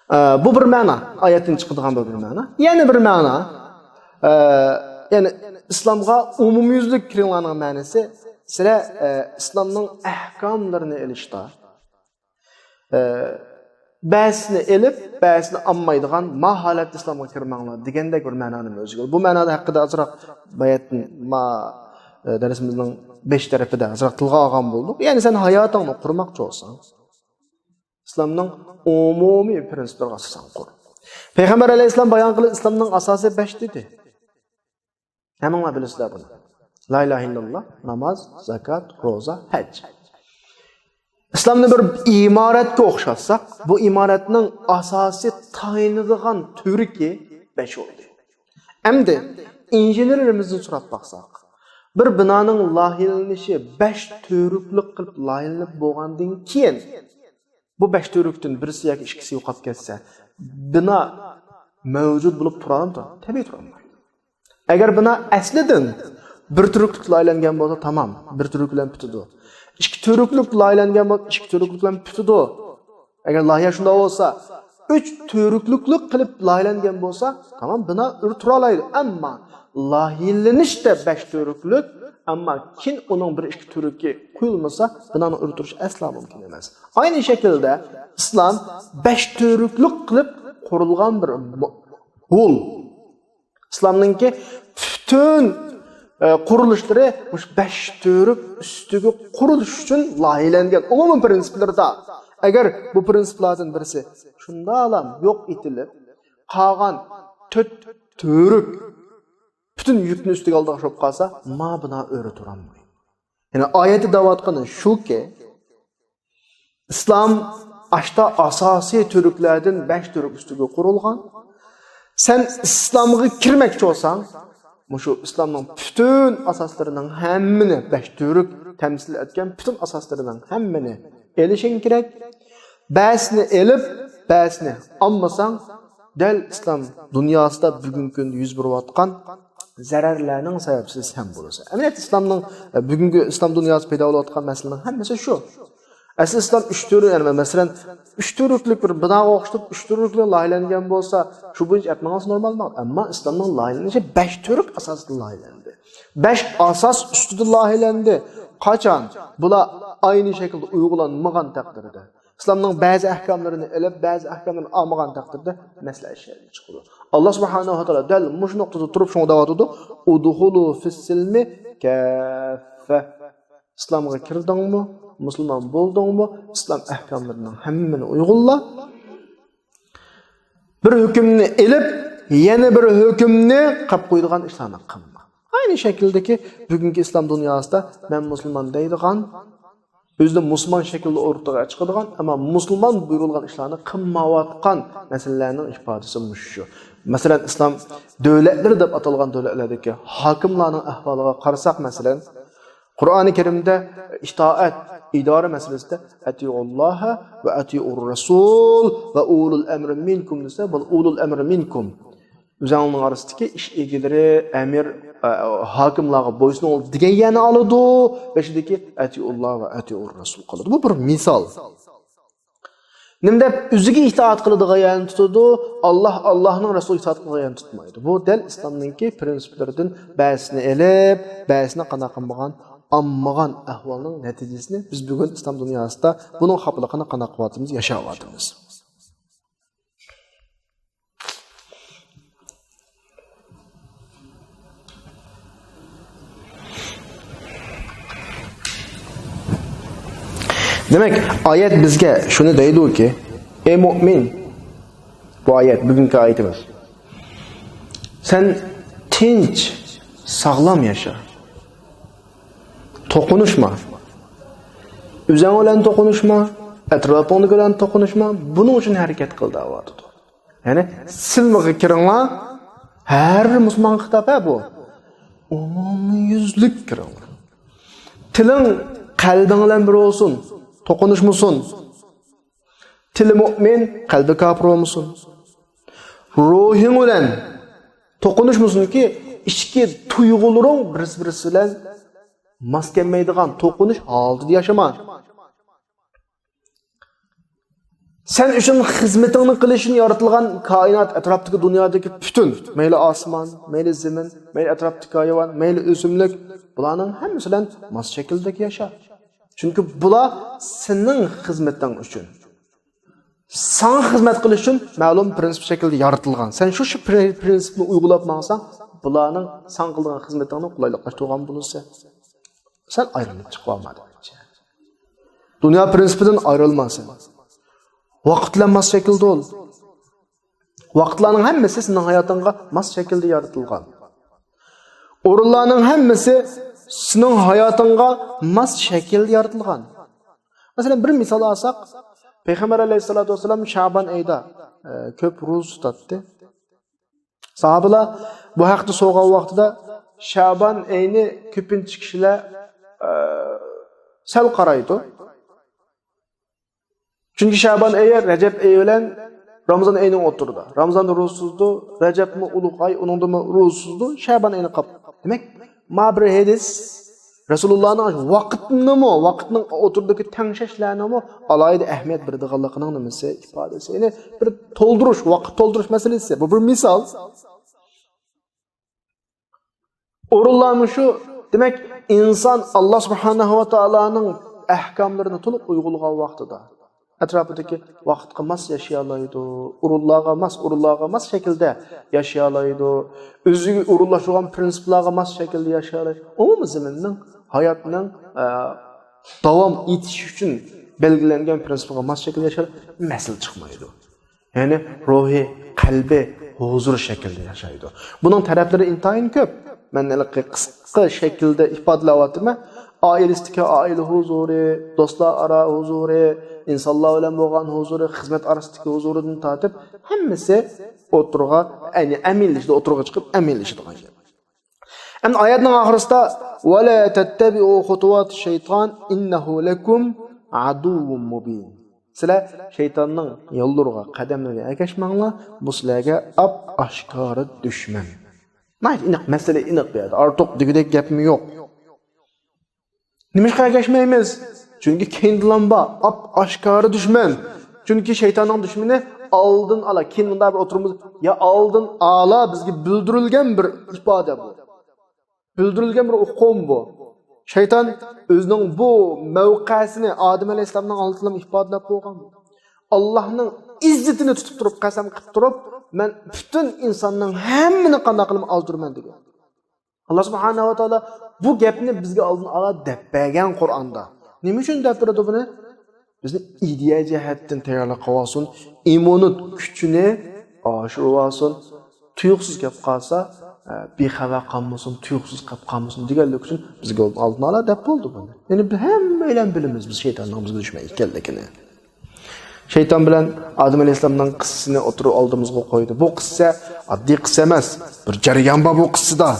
ئە، بۇ بىر مەنا، ئايەتتىن چىقىدىغان بۇ بىر مەنا. يەنە بىر مەنا، ئە، يەنى ئىسلامغا ئومۇميۈزلۈك كىرىڭلارنىڭ مەنىسى، سىلەر، ئە، ئىسلامنىڭ ئەھكاملىرىنى ئېلىشتا، ئە، بەزىسىنى ئېلىپ، بەزىسىنى ئالمايدىغان ما ھالەتتە ئىسلامغا كىرمەڭلار دېگەندەك بىر مەنانى ئۆزىگە. بۇ مەنانى ھەققىدە ئازراق باياتتىن ما، ئە، دەرسىمىزنىڭ بېش تەرىپىدە ئازراق تىلغا ئالغان بولدۇق. يەنى سەن ھاياتىڭنى قۇرماقچى بولساڭ، ئىسلامنىڭ ئومۇمىي پىرىنسىپلىرىغا ئاساسەن قۇر. پەيغەمبەر ئەلەيھىسسالام بايان قىلىپ، ئىسلامنىڭ ئاساسى بەش دېدى. ھەممىڭلار بىلىسىلەر بۇنى. لا ئىلاھە ئىللاللا، ناماز، زاكات، روزا، ھەج. ئىسلامنى بىر ئىمارەتكە ئوخشاتساق، بۇ ئىمارەتنىڭ ئاساسىي تايىنىدىغان تۈۋرۈكى بەش بولدى. ئەمدى ئىنژېنېرلىرىمىزدىن سوراپ باقساق، بىر بىنانىڭ لايىھىلىنىشى بەش تۈۋرۈكلۈك قىلىپ لايىھىلىنىپ بولغاندىن كېيىن، بۇ بەش تۈۋرۈكتىن بىرسى ياكى ئىككىسى يوقاپ كەتسە، بىنا مەۋجۇت بولۇپ تۇرامدۇ؟ تەبىئىي تۇرالمايدۇ. ئەگەر بىنا ئەسلىدىن بىر تۈۋرۈكلۈك لايىھىلەنگەن بولسا، تامام، بىر تۈۋرۈك بىلەن پۈتىدۇ. ئىككى تۈۋرۈكلۈك لايىھىلەنگەن بولسا، ئىككى تۈۋرۈكلۈك بىلەن پۈتىدۇ. ئەگەر لايىھە شۇنداق بولسا، ئۈچ تۈۋرۈكلۈكلۈك قىلىپ لايىھىلەنگەن بولسا، تامام، بىنا ئۆرە تۇرالايدۇ. ئەمما لايىھىلىنىشتە بەش تۈۋرۈكلۈك، ئەمما كېيىن ئۇنىڭ بىر ئىككى تۈۋرۈكى قويۇلمىسا، بىنانىڭ ئۆرە تۇرۇشى ئەسلا مۇمكىن ئەمەس. ئاينى شەكىلدە ئىسلام بەش تۈۋرۈكلۈك قىلىپ قۇرۇلغان بىر مو-، ھول. ئىسلامنىڭكى پۈتۈن، ئە، قۇرۇلۇشلىرى مۇشۇ بەش تۈۋرۈك ئۈستىگە قۇرۇلۇش ئۈچۈن لايىھىلەنگەن ئومۇمىي پىرىنسىپلىرىدا. ئەگەر بۇ پىرىنسىپلاردىن بىرسى شۇنداقلا يوق ئېتىلىپ، قالغان تۆت تۈۋرۈك پۈتۈن يۈكنى ئۈستىگە ئالىدىغان بولۇپ قالسا، ما بىنا ئۆرە تۇرالمايدۇ. يەنى ئايەتتە دەۋاتقىنى شۇكى، ئىسلام ئاشتا ئاساسىي تۈۋرۈكلەردىن بەش تۈۋرۈك ئۈستىگە قۇرۇلغان. سەن ئىسلامغا كىرمەكچى بولساڭ، مۇشۇ ئىسلامنىڭ پۈتۈن ئاساسلىرىنىڭ ھەممىنى، بەش تۈرك تەمسىل ئەتكەن پۈتۈن ئاساسلىرىنىڭ ھەممىنى ئېلىشىڭ كېرەك. بەزىسىنى ئېلىپ، بەزىسىنى ئالمىساڭ، دەل ئىسلام دۇنياسىدا بۈگۈنكى كۈندە يۈز بېرىۋاتقان زەرەرلەرنىڭ سەۋەبچىسى سەن بولىسەن. ئەمەلىيەتتە ئىسلامنىڭ، بۈگۈنكى ئىسلام دۇنياسى پەيدا بولۇۋاتقان مەسىلىنىڭ ھەممىسى شۇ. ئەسلى ئىسلام ئۈچ تۈرلۈك، يەنى مەسىلەن، ئۈچ تۈرلۈكلۈك بىر بىناغا ئوخشىتىپ، ئۈچ تۈرلۈكلۈك لايىھەلەنگەن بولسا، شۇ بويىچە ئەپ ماڭسا نورمال بولىدۇ. ئەمما ئىسلامنىڭ لايىھەلىنىشى بەش تۈرلۈك ئاساستا لايىھەلەندى. بەش ئاساس ئۈستىدە لايىھەلەندى. قاچان؟ بۇلار ئاينى شەكىلدە ئۇيغۇلانمىغان تەقدىردە. ئىسلامنىڭ بەزى ئەھكاملىرىنى ئېلىپ، بەزى ئەھكاملىرىنى ئالمىغان تەقدىردە مەسىلە ئىشلەپ چىقىدۇ. ئاللا سۇبھانەھۇ ۋە تائالا دەل مۇشۇ نۇقتىدا تۇرۇپ شۇڭا دەۋاتىدۇ، «ئۇدخۇلۇ فىسسىلمى كاففە.» ئىسلامغا كىردىڭمۇ؟ مۇسۇلمان بولدۇڭمۇ؟ ئىسلام ئەھكاملىرىنىڭ ھەممىنى ئۇيغۇنلا. بىر ھۆكۈمنى ئېلىپ، يەنە بىر ھۆكۈمنى قىلىپ قويىدىغان ئىشلارنى قىلما. ئاينى شەكىلدىكى بۈگۈنكى ئىسلام دۇنياسىدا مەن مۇسۇلمان دەيدىغان، ئۆزىنى مۇسۇلمان شەكىلدە ئورتىغا چىقىدىغان، ئەمما مۇسۇلمان بۇيرۇلغان ئىشلارنى قىلمايۋاتقان مەسىلىلەرنىڭ ئىپادىسى مۇشۇ. مەسىلەن، ئىسلام دۆلەتلىرى دەپ ئاتالغان دۆلەتلەردىكى ھاكىملارنىڭ ئەھۋالىغا قارىساق، مەسىلەن، قۇرئانى كەرىمدە ئىتائەت، ئىدارە مەسىلىسىدە «ئەتىئۇللاھە ۋە ئەتىئۇر رەسۇل ۋە ئۇلۇل ئەمرى مىنكۇم» دېسە، بۇ «ئۇلۇل ئەمرى مىنكۇم» ئۆزەڭنىڭ ئارىسىدىكى ئىش ئىگىلىرى، ئەمىر، ئە، ھاكىملارغا بويسۇنۇڭ دېگەن يەرنى ئالىدۇ، بېشىدىكى «ئەتىئۇللاھ ۋە ئەتىئۇر رەسۇل» قالىدۇ. بۇ بىر مىسال. نېمە دەپ ئۆزىگە ئىتائەت قىلىدىغان يەرنى تۇتىدۇ، ئاللاھ، ئاللاھنىڭ رەسۇلىغا ئىتائەت قىلىدىغان يەرنى تۇتمايدۇ. بۇ دەل ئىسلامنىڭكى پرىنسىپلىرىدىن بەزىسىنى ئېلىپ، بەزىسىنى قانداق قىلمىغان، ئالمىغان ئەھۋالنىڭ نەتىجىسىنى بىز بۈگۈن ئىسلام دۇنياسىدا بۇنىڭ خاپىلىقىنى قانداق قىلىۋاتىمىز، ياشاۋاتىمىز. دېمەك، ئايەت بىزگە شۇنى دەيدۇكى، ئەي مۆمىن، بۇ ئايەت، بۈگۈنكى ئايىتىمىز، سەن تىنچ، ساغلام ياشا. توقۇنۇشما. ئۆزۈڭ بىلەن توقۇنۇشما، ئەتراپىڭدىكى بىلەن توقۇنۇشما، بۇنىڭ ئۈچۈن ھەرىكەت قىل دەۋاتىدۇ. يەنى سىلمىغا كىرىڭلار، ھەر مۇسۇلمانغا خىتاب ھە بۇ. ئومۇميۈزلۈك كىرىڭلار. تىلىڭ قەلبىڭ بىلەن بىر بولسۇن، توقۇنۇشمىسۇن. تىلى مۆمىن، قەلبى كاپىر بولمىسۇن. روھىڭ بىلەن توقۇنۇشمىسۇنكى، ئىچكى تۇيغۇلىرىڭ بىرسى-بىرسى بىلەن ماس كەلمەيدىغان توقۇنۇش ھالىتىدە ياشىما. سەن ئۈچۈن خىزمىتىڭنى قىلىش ئۈچۈن يارىتىلغان كائىنات، ئەتراپتىكى دۇنيادىكى پۈتۈن، مەيلى ئاسمان، مەيلى زېمىن، مەيلى ئەتراپتىكى ھايۋان، مەيلى ئۆسۈملۈك، بۇلارنىڭ ھەممىسى بىلەن ماس شەكىلدىكى ياشا. چۈنكى بۇلار سېنىڭ خىزمىتىڭ ئۈچۈن. ساڭا خىزمەت قىلىش ئۈچۈن مەلۇم پرىنسىپ شەكلىدە يارىتىلغان. سەن شۇ، شۇ پرىنسىپنى ئۇيغۇلاپ ماڭساڭ، بۇلارنىڭ ساڭا قىلىدىغان خىزمىتىڭنى قولايلىقلاشتۇرغان بولىسەن. سەن ئايرىلىپ چىقىۋالما دېمەكچى. دۇنيا پرىنسىپىدىن ئايرىلما سەن. ۋاقىت بىلەن ماس شەكىلدە بول. ۋاقىتلارنىڭ ھەممىسى سېنىڭ ھاياتىڭغا ماس شەكىلدە يارىتىلغان. ئورۇنلارنىڭ ھەممىسى سېنىڭ ھاياتىڭغا ماس شەكىلدە يارىتىلغان. مەسىلەن، بىر مىسال ئالساق، پەيغەمبەر ئەلەيھىسسالاتۇ ۋەسسالام شەبان ئېيىدا، ئە، كۆپ روزا تۇتاتتى. ساھابىلار بۇ ھەقتە سورىغان ۋاقتىدا، شەبان ئېيىنى كۆپىنچە كىشىلەر، ئە، سەل قارايدۇ. چۈنكى شەبان ئېيى رەجەب ئېيى بىلەن رامىزان ئېيىنىڭ ئوتتۇرىدا. رامىزاندا روزا تۇتىدۇ، رەجەبمۇ ئۇلۇغ ئاي، ئۇنىڭدىمۇ روزا تۇتىدۇ، شەبان ئېيىنى قاپ. دېمەك، ما بىر ھەدىس رەسۇلۇللانىڭ ۋاقىتنىمۇ، ۋاقىتنىڭ ئوتتۇرىدىكى تەڭشەشلەرنىمۇ ئالاھىدە ئەھمىيەت بېرىدىغانلىقىنىڭ نېمىسى، ئىپادىسى. يەنى بىر تولدۇرۇش، ۋاقىت تولدۇرۇش مەسىلىسى. بۇ بىر مىسال. ئورۇنلارمۇ شۇ. دېمەك، ئىنسان ئاللا سۇبھانەھۇ ۋە تائالانىڭ ئەھكاملىرىنى تولۇق ئۇيغۇنلىغان ۋاقتىدا ئەتراپىدىكى ۋاقىتقا ماس ياشىيالايدۇ، ئورۇنلارغا ماس، ئورۇنلارغا ماس شەكىلدە ياشىيالايدۇ، ئۆزىگە ئورۇنلاشتۇرغان پرىنسىپلارغا ماس شەكىلدە ياشىيالايدۇ. ئومۇمىي زېمىننىڭ ھاياتنىڭ، ئە، داۋام ئېتىشى ئۈچۈن بەلگىلەنگەن پرىنسىپىغا ماس شەكىلدە ياشىيالايدۇ، مەسىلە چىقمايدۇ. يەنى روھى، قەلبى ھۇزۇر شەكلىدە ياشايدۇ. بۇنىڭ تەرەپلىرى ئىنتايىن كۆپ. مەن ھېلىقى قىسقا شەكىلدە ئىپادىلەۋاتىمەن. ئائىلىسىدىكى ئائىلە ھۇزۇرى، دوستلار ئارا ھۇزۇرى، ئىنسانلار بىلەن بولغان ھۇزۇرى، خىزمەت ئارىسىدىكى ھۇزۇرىدىن تارتىپ ھەممىسى ئوتتۇرىغا، يەنى ئەمىنلىشىدۇ، ئوتتۇرىغا چىقىپ ئەمىنلىشىدىغان گەپ. ئەمدى ئايەتنىڭ ئاخىرىسىدا، «ولا تتبعوا خطوات الشيطان إنه لكم عدو مبين». سىلەر شەيتاننىڭ يوللىرىغا، قەدەملىرىگە ئەگەشمەڭلار، بۇ سىلەرگە ئاپئاشكارا دۈشمەن. ناھايىتى ئېنىق، مەسىلە ئېنىق بۇ يەردە. ئارتۇق دېگۈدەك گەپمۇ يوق. نېمىشقا ئەگەشمەيمىز؟ چۈنكى كەينىدىلا بار، ئاپئاشكارا دۈشمەن. چۈنكى شەيتاننىڭ دۈشمىنى ئالدىن ئالا، كېيىن مۇنداق بىر ئولتۇرىمىز، يا ئالدىن ئالا بىزگە بىلدۈرۈلگەن بىر ئىپادە بۇ. بىلدۈرۈلگەن بىر ئۇقۇم بۇ. شەيتان ئۆزىنىڭ بۇ مەۋقەسىنى ئادەم ئەلەيھىسسالامنىڭ ئالدىدا ئىپادىلەپ بولغان. ئاللاھنىڭ ئىززىتىنى تۇتۇپ تۇرۇپ، قەسەم قىلىپ تۇرۇپ، مەن پۈتۈن ئىنساننىڭ ھەممىنى قانداق قىلىمەن ئازدۇرىمەن دېگەن. ئاللا سۇبھانەھۇ ۋە تائالا بۇ گەپنى بىزگە ئالدىن ئالا دەپ بەرگەن قۇرئاندا. نېمە ئۈچۈن دەپ بېرىدۇ بۇنى؟ بىزنى ئىدىيە جەھەتتىن تەييارلىق قىلىۋالسۇن، ئىممۇنىت كۈچىنى ئاشۇرۇۋالسۇن. تۇيۇقسىز كەپ قالسا، ئە، بىخەۋەر قالمىسۇن، تۇيۇقسىز كەپ قالمىسۇن دېگەنلىك ئۈچۈن بىزگە ئالدىن ئالا دەپ بولدى بۇنى. يەنى بىز ھەممەيلەن بىلىمىز بىز شەيتاننىڭ بىزگە دۈشمەن ئىكەنلىكىنى. شەيتان بىلەن ئادەم ئەلەيھىسسالامنىڭ قىسسىسىنى ئوتتۇرا ئالدىمىزغا قويدى. بۇ قىسسە ئاددىي قىسسە ئەمەس. بىر جەريان بار بۇ قىسسىدا.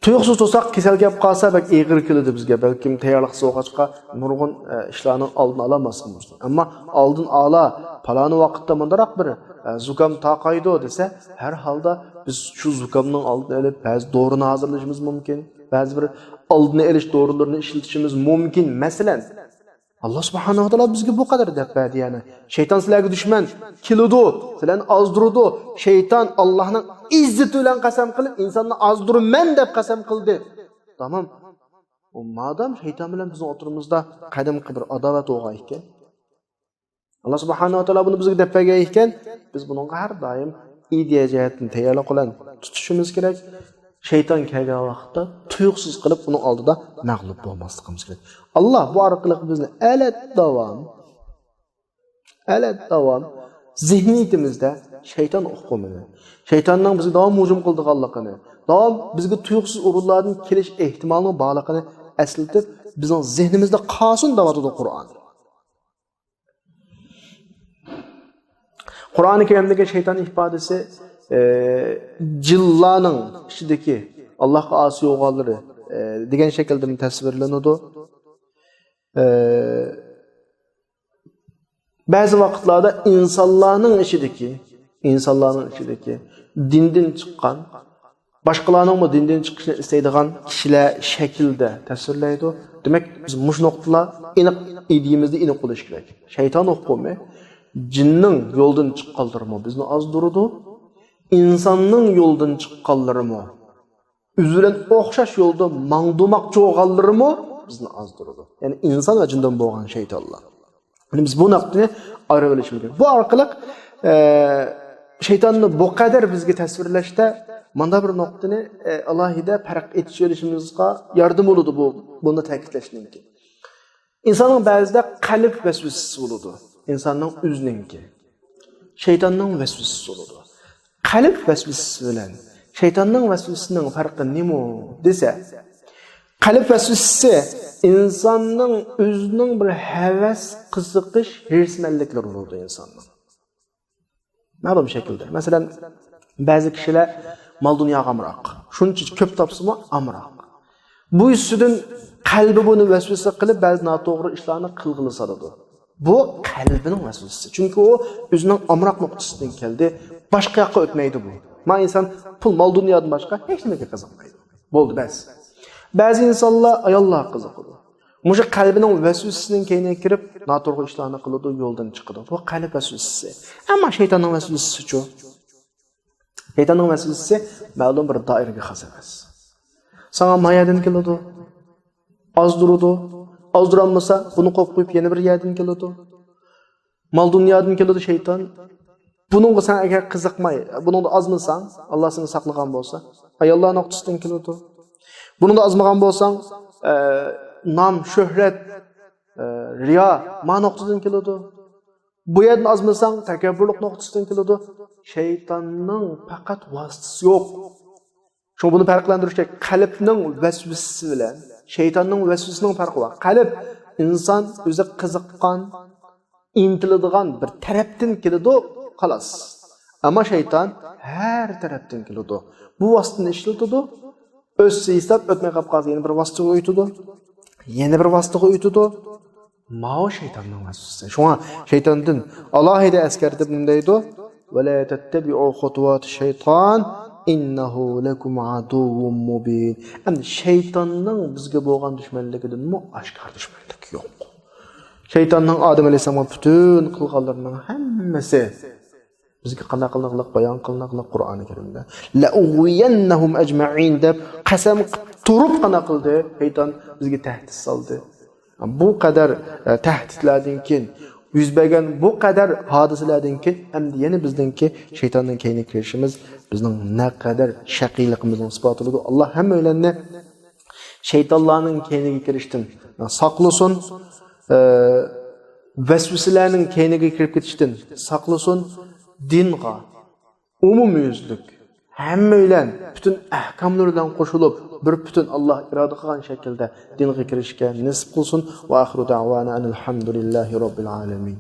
تۇيۇقسىز تۇرساق، كېسەل كەپ قالسا بەك ئېغىر كېلىدۇ بىزگە. بەلكىم تەييارلىقسىز بولغاچقا نۇرغۇن، ئە، ئىشلارنىڭ ئالدىنى ئالالماسلىقىمىز مۇمكىن. ئەمما ئالدىن ئالا پالانى ۋاقىتتا مۇنداق بىر، ئە، زۇكام تارقايدۇ دېسە، ھەر ھالدا بىز شۇ زۇكامنىڭ ئالدىنى ئېلىپ بەزى دورىنى ھازىرلىشىمىز مۇمكىن. بەزى بىر ئالدىنى ئېلىش دورىلىرىنى ئىشلىتىشىمىز مۇمكىن. مەسىلەن، ئاللا سۇبھانەھۇ ۋە تائالا بىزگە بۇ قەدەر دەپ بەردى يەنى. شەيتان سىلەرگە دۈشمەن، كېلىدۇ، سىلەرنى ئازدۇرىدۇ. شەيتان ئاللانىڭ ئىززىتى بىلەن قەسەم قىلىپ، ئىنساننى ئازدۇرىمەن دەپ قەسەم قىلدى. تامام. ئۇ مادام شەيتان بىلەن بىزنىڭ ئوتتۇرىمىزدا قەدىمكى بىر ئاداۋەت بولغان ئىكەن، ئاللا سۇبھانەھۇ ۋە تائالا بۇنى بىزگە دەپ بەرگەن ئىكەن، بىز بۇنىڭغا ھەر دائىم ئىدىيە جەھەتتىن تەييارلىق بىلەن تۇتۇشىمىز كېرەك. شەيتان كەلگەن ۋاقىتتا تۇيۇقسىز قىلىپ ئۇنىڭ ئالدىدا مەغلۇپ بولماسلىقىمىز كېرەك. ئاللا بۇ ئارقىلىق بىزنى ئەلەت داۋام، ئەلەت داۋام زېھنىيىتىمىزدە شەيتان ئۇقۇمىنى، شەيتاننىڭ بىزگە داۋام ھۇجۇم قىلىدىغانلىقىنى، داۋام بىزگە تۇيۇقسىز ئورۇنلاردىن كېلىش ئېھتىمالىنىڭ بارلىقىنى ئەسلىتىپ، بىزنىڭ زېھنىمىزدە قالسۇن دەۋاتىدۇ قۇرئان. قۇرئانى كەرىمدىكى شەيتان ئىپادىسى، ئە، جىنلارنىڭ ئىچىدىكى ئاللاھقا ئاسىي بولغانلىرى، ئە، دېگەن شەكىلدىمۇ تەسۋىرلىنىدۇ. ئە، بەزى ۋاقىتلاردا ئىنسانلارنىڭ ئىچىدىكى، ئىنسانلارنىڭ ئىچىدىكى دىندىن چىققان، باشقىلارنىڭمۇ دىندىن چىقىشىنى ئىستەيدىغان كىشىلەر شەكلىدە تەسۋىرلەيدۇ. دېمەك، بىز مۇشۇ نۇقتىلار ئېنىق، ئىدىيىمىزدە ئېنىق بولۇشى كېرەك. شەيتان ئۇقۇمى، جىننىڭ يولدىن چىققانلىرىمۇ بىزنى ئازدۇرىدۇ، ئىنساننىڭ يولدىن چىققانلىرىمۇ، ئۆزى بىلەن ئوخشاش يولدا ماڭدۇرماقچى بولغانلىرىمۇ بىزنى ئازدۇرىدۇ. يەنى ئىنسان ۋە جىندىن بولغان شەيتانلار. يەنى بىز بۇ نۇقتىنى ئايرىۋېلىشىمىز كېرەك. بۇ ئارقىلىق، ئە، شەيتاننى بۇ قەدەر بىزگە تەسۋىرلەشتە مانا بىر نۇقتىنى، ئە، ئالاھىدە پەرق ئېتىشىۋېلىشىمىزغا ياردىمى بولىدۇ بۇ، بۇنى تەكىتلەشنىڭكى. ئىنساننىڭ بەزىدە قەلب ۋەسۋەسىسى بولىدۇ. ئىنساننىڭ ئۆزىنىڭكى. شەيتاننىڭ ۋەسۋەسىسى بولىدۇ. قەلب ۋەسۋەسىسى بىلەن شەيتاننىڭ ۋەسۋەسىسىنىڭ پەرقى نېمە دېسە، قەلب ۋەسۋەسىسى ئىنساننىڭ ئۆزىنىڭ بىر ھەۋەس، قىزىقىش، ھېرىسمەنلىكلىرى بولىدۇ ئىنساننىڭ. مەلۇم شەكىلدە. مەسىلەن، بەزى كىشىلەر مال دۇنياغا ئامراق. شۇنچە كۆپ تاپسىمۇ ئامراق. بۇ يۈزىسىدىن قەلبى بۇنى ۋەسۋەسە قىلىپ، بەزى ناتوغرا ئىشلارنى قىلغىلى سالىدۇ. بۇ قەلبىنىڭ ۋەسۋەسىسى. چۈنكى ئۇ ئۆزىنىڭ ئامراق نۇقتىسىدىن كەلدى، باشقا ياققا ئۆتمەيدۇ بۇ. ما ئىنسان پۇل، مال دۇنيادىن باشقا ھېچ نېمىگە قىزىقمايدۇ. بولدى، بەس. بەزى ئىنسانلار ئاياللارغا قىزىقىدۇ. مۇشۇ قەلبىنىڭ ۋەسۋەسىسىنىڭ كەينىگە كىرىپ، ناتوغرا ئىشلارنى قىلىدۇ، يولدىن چىقىدۇ. بۇ قەلب ۋەسۋەسىسى. ئەمما شەيتاننىڭ ۋەسۋەسىسىچۇ؟ شەيتاننىڭ ۋەسۋەسىسى مەلۇم بىر دائىرىگە خاس ئەمەس. ساڭا ما يەردىن كېلىدۇ، ئازدۇرىدۇ. ئازدۇرالمىسا، بۇنى قويۇپ قويۇپ يەنە بىر يەردىن كېلىدۇ. مال دۇنيادىن كېلىدۇ شەيتان. بۇنىڭغا سەن ئەگەر قىزىقماي، بۇنىڭدا ئازمىساڭ، ئاللا سېنى ساقلىغان بولسا، ئاياللار نۇقتىسىدىن كېلىدۇ. بۇنىڭدا ئازمىغان بولساڭ، ئە، نام، شۆھرەت، ئە، رىيا، ما نۇقتىدىن كېلىدۇ. بۇ يەردىن ئازمىساڭ، تەكەببۇرلۇق نۇقتىسىدىن كېلىدۇ. شەيتاننىڭ پەقەت ۋاسىتىسى يوق. شۇڭا بۇنى پەرقلەندۈرۈش كېرەك. قەلبنىڭ ۋەسۋىسىسى بىلەن شەيتاننىڭ ۋەسۋىسىسىنىڭ پەرقى بار. قەلب ئىنسان ئۆزى قىزىققان، ئىنتىلىدىغان بىر تەرەپتىن كېلىدۇ، خالاس. ئەمما شەيتان ھەر تەرەپتىن كېلىدۇ. بۇ ۋاسىتىنى ئىشلىتىدۇ. ئۆتسە ھېساب، ئۆتمەي قاپ قالسا يەنە بىر ۋاسىتىگە ئۆتىدۇ. يەنە بىر ۋاسىتىگە ئۆتىدۇ. ماۋۇ شەيتاننىڭ ۋەسۋىسىسى. شۇڭا شەيتاندىن ئالاھىدە ئەسكەرتىپ نېمە دەيدۇ؟ «ولا تتبعوا خطوات الشيطان إنه لكم عدو مبين». ئەمدى شەيتاننىڭ بىزگە بولغان دۈشمەنلىكىدىنمۇ ئاشكارا دۈشمەنلىك يوق. شەيتاننىڭ ئادەم ئەلەيھىسسالامغا پۈتۈن قىلغانلىرىنىڭ ھەممىسى بىزگە قانداق قىلىنىقلىق، بايان قىلىنىقلىق قۇرئانى كەرىمدە. «لأغوينهم أجمعين» دەپ قەسەم قىلىپ تۇرۇپ قانداق قىلدى؟ شەيتان بىزگە تەھدىت سالدى. بۇ قەدەر، ئە، تەھدىتلەردىن كېيىن، يۈز بەرگەن بۇ قەدەر ھادىسىلەردىن كېيىن، ئەمدى يەنە بىزنىڭكى شەيتاننىڭ كەينىگە كىرىشىمىز بىزنىڭ نەقەدەر شەقىيلىقىمىزنىڭ ئىسپاتى بولىدۇ. ئاللا ھەممەيلەننى شەيتانلارنىڭ كەينىگە كىرىشتىن ساقلىسۇن، ئە، ۋەسۋىسىلەرنىڭ كەينىگە كىرىپ كېتىشتىن ساقلىسۇن، دىنغا ئومۇميۈزلۈك، ھەممەيلەن پۈتۈن ئەھكاملىرى بىلەن قوشۇلۇپ، بىر پۈتۈن ئاللا ئىرادە قىلغان شەكىلدە دىنغا كىرىشكە نېسىپ قىلسۇن. وآخر دعوانا أن الحمد لله رب العالمين.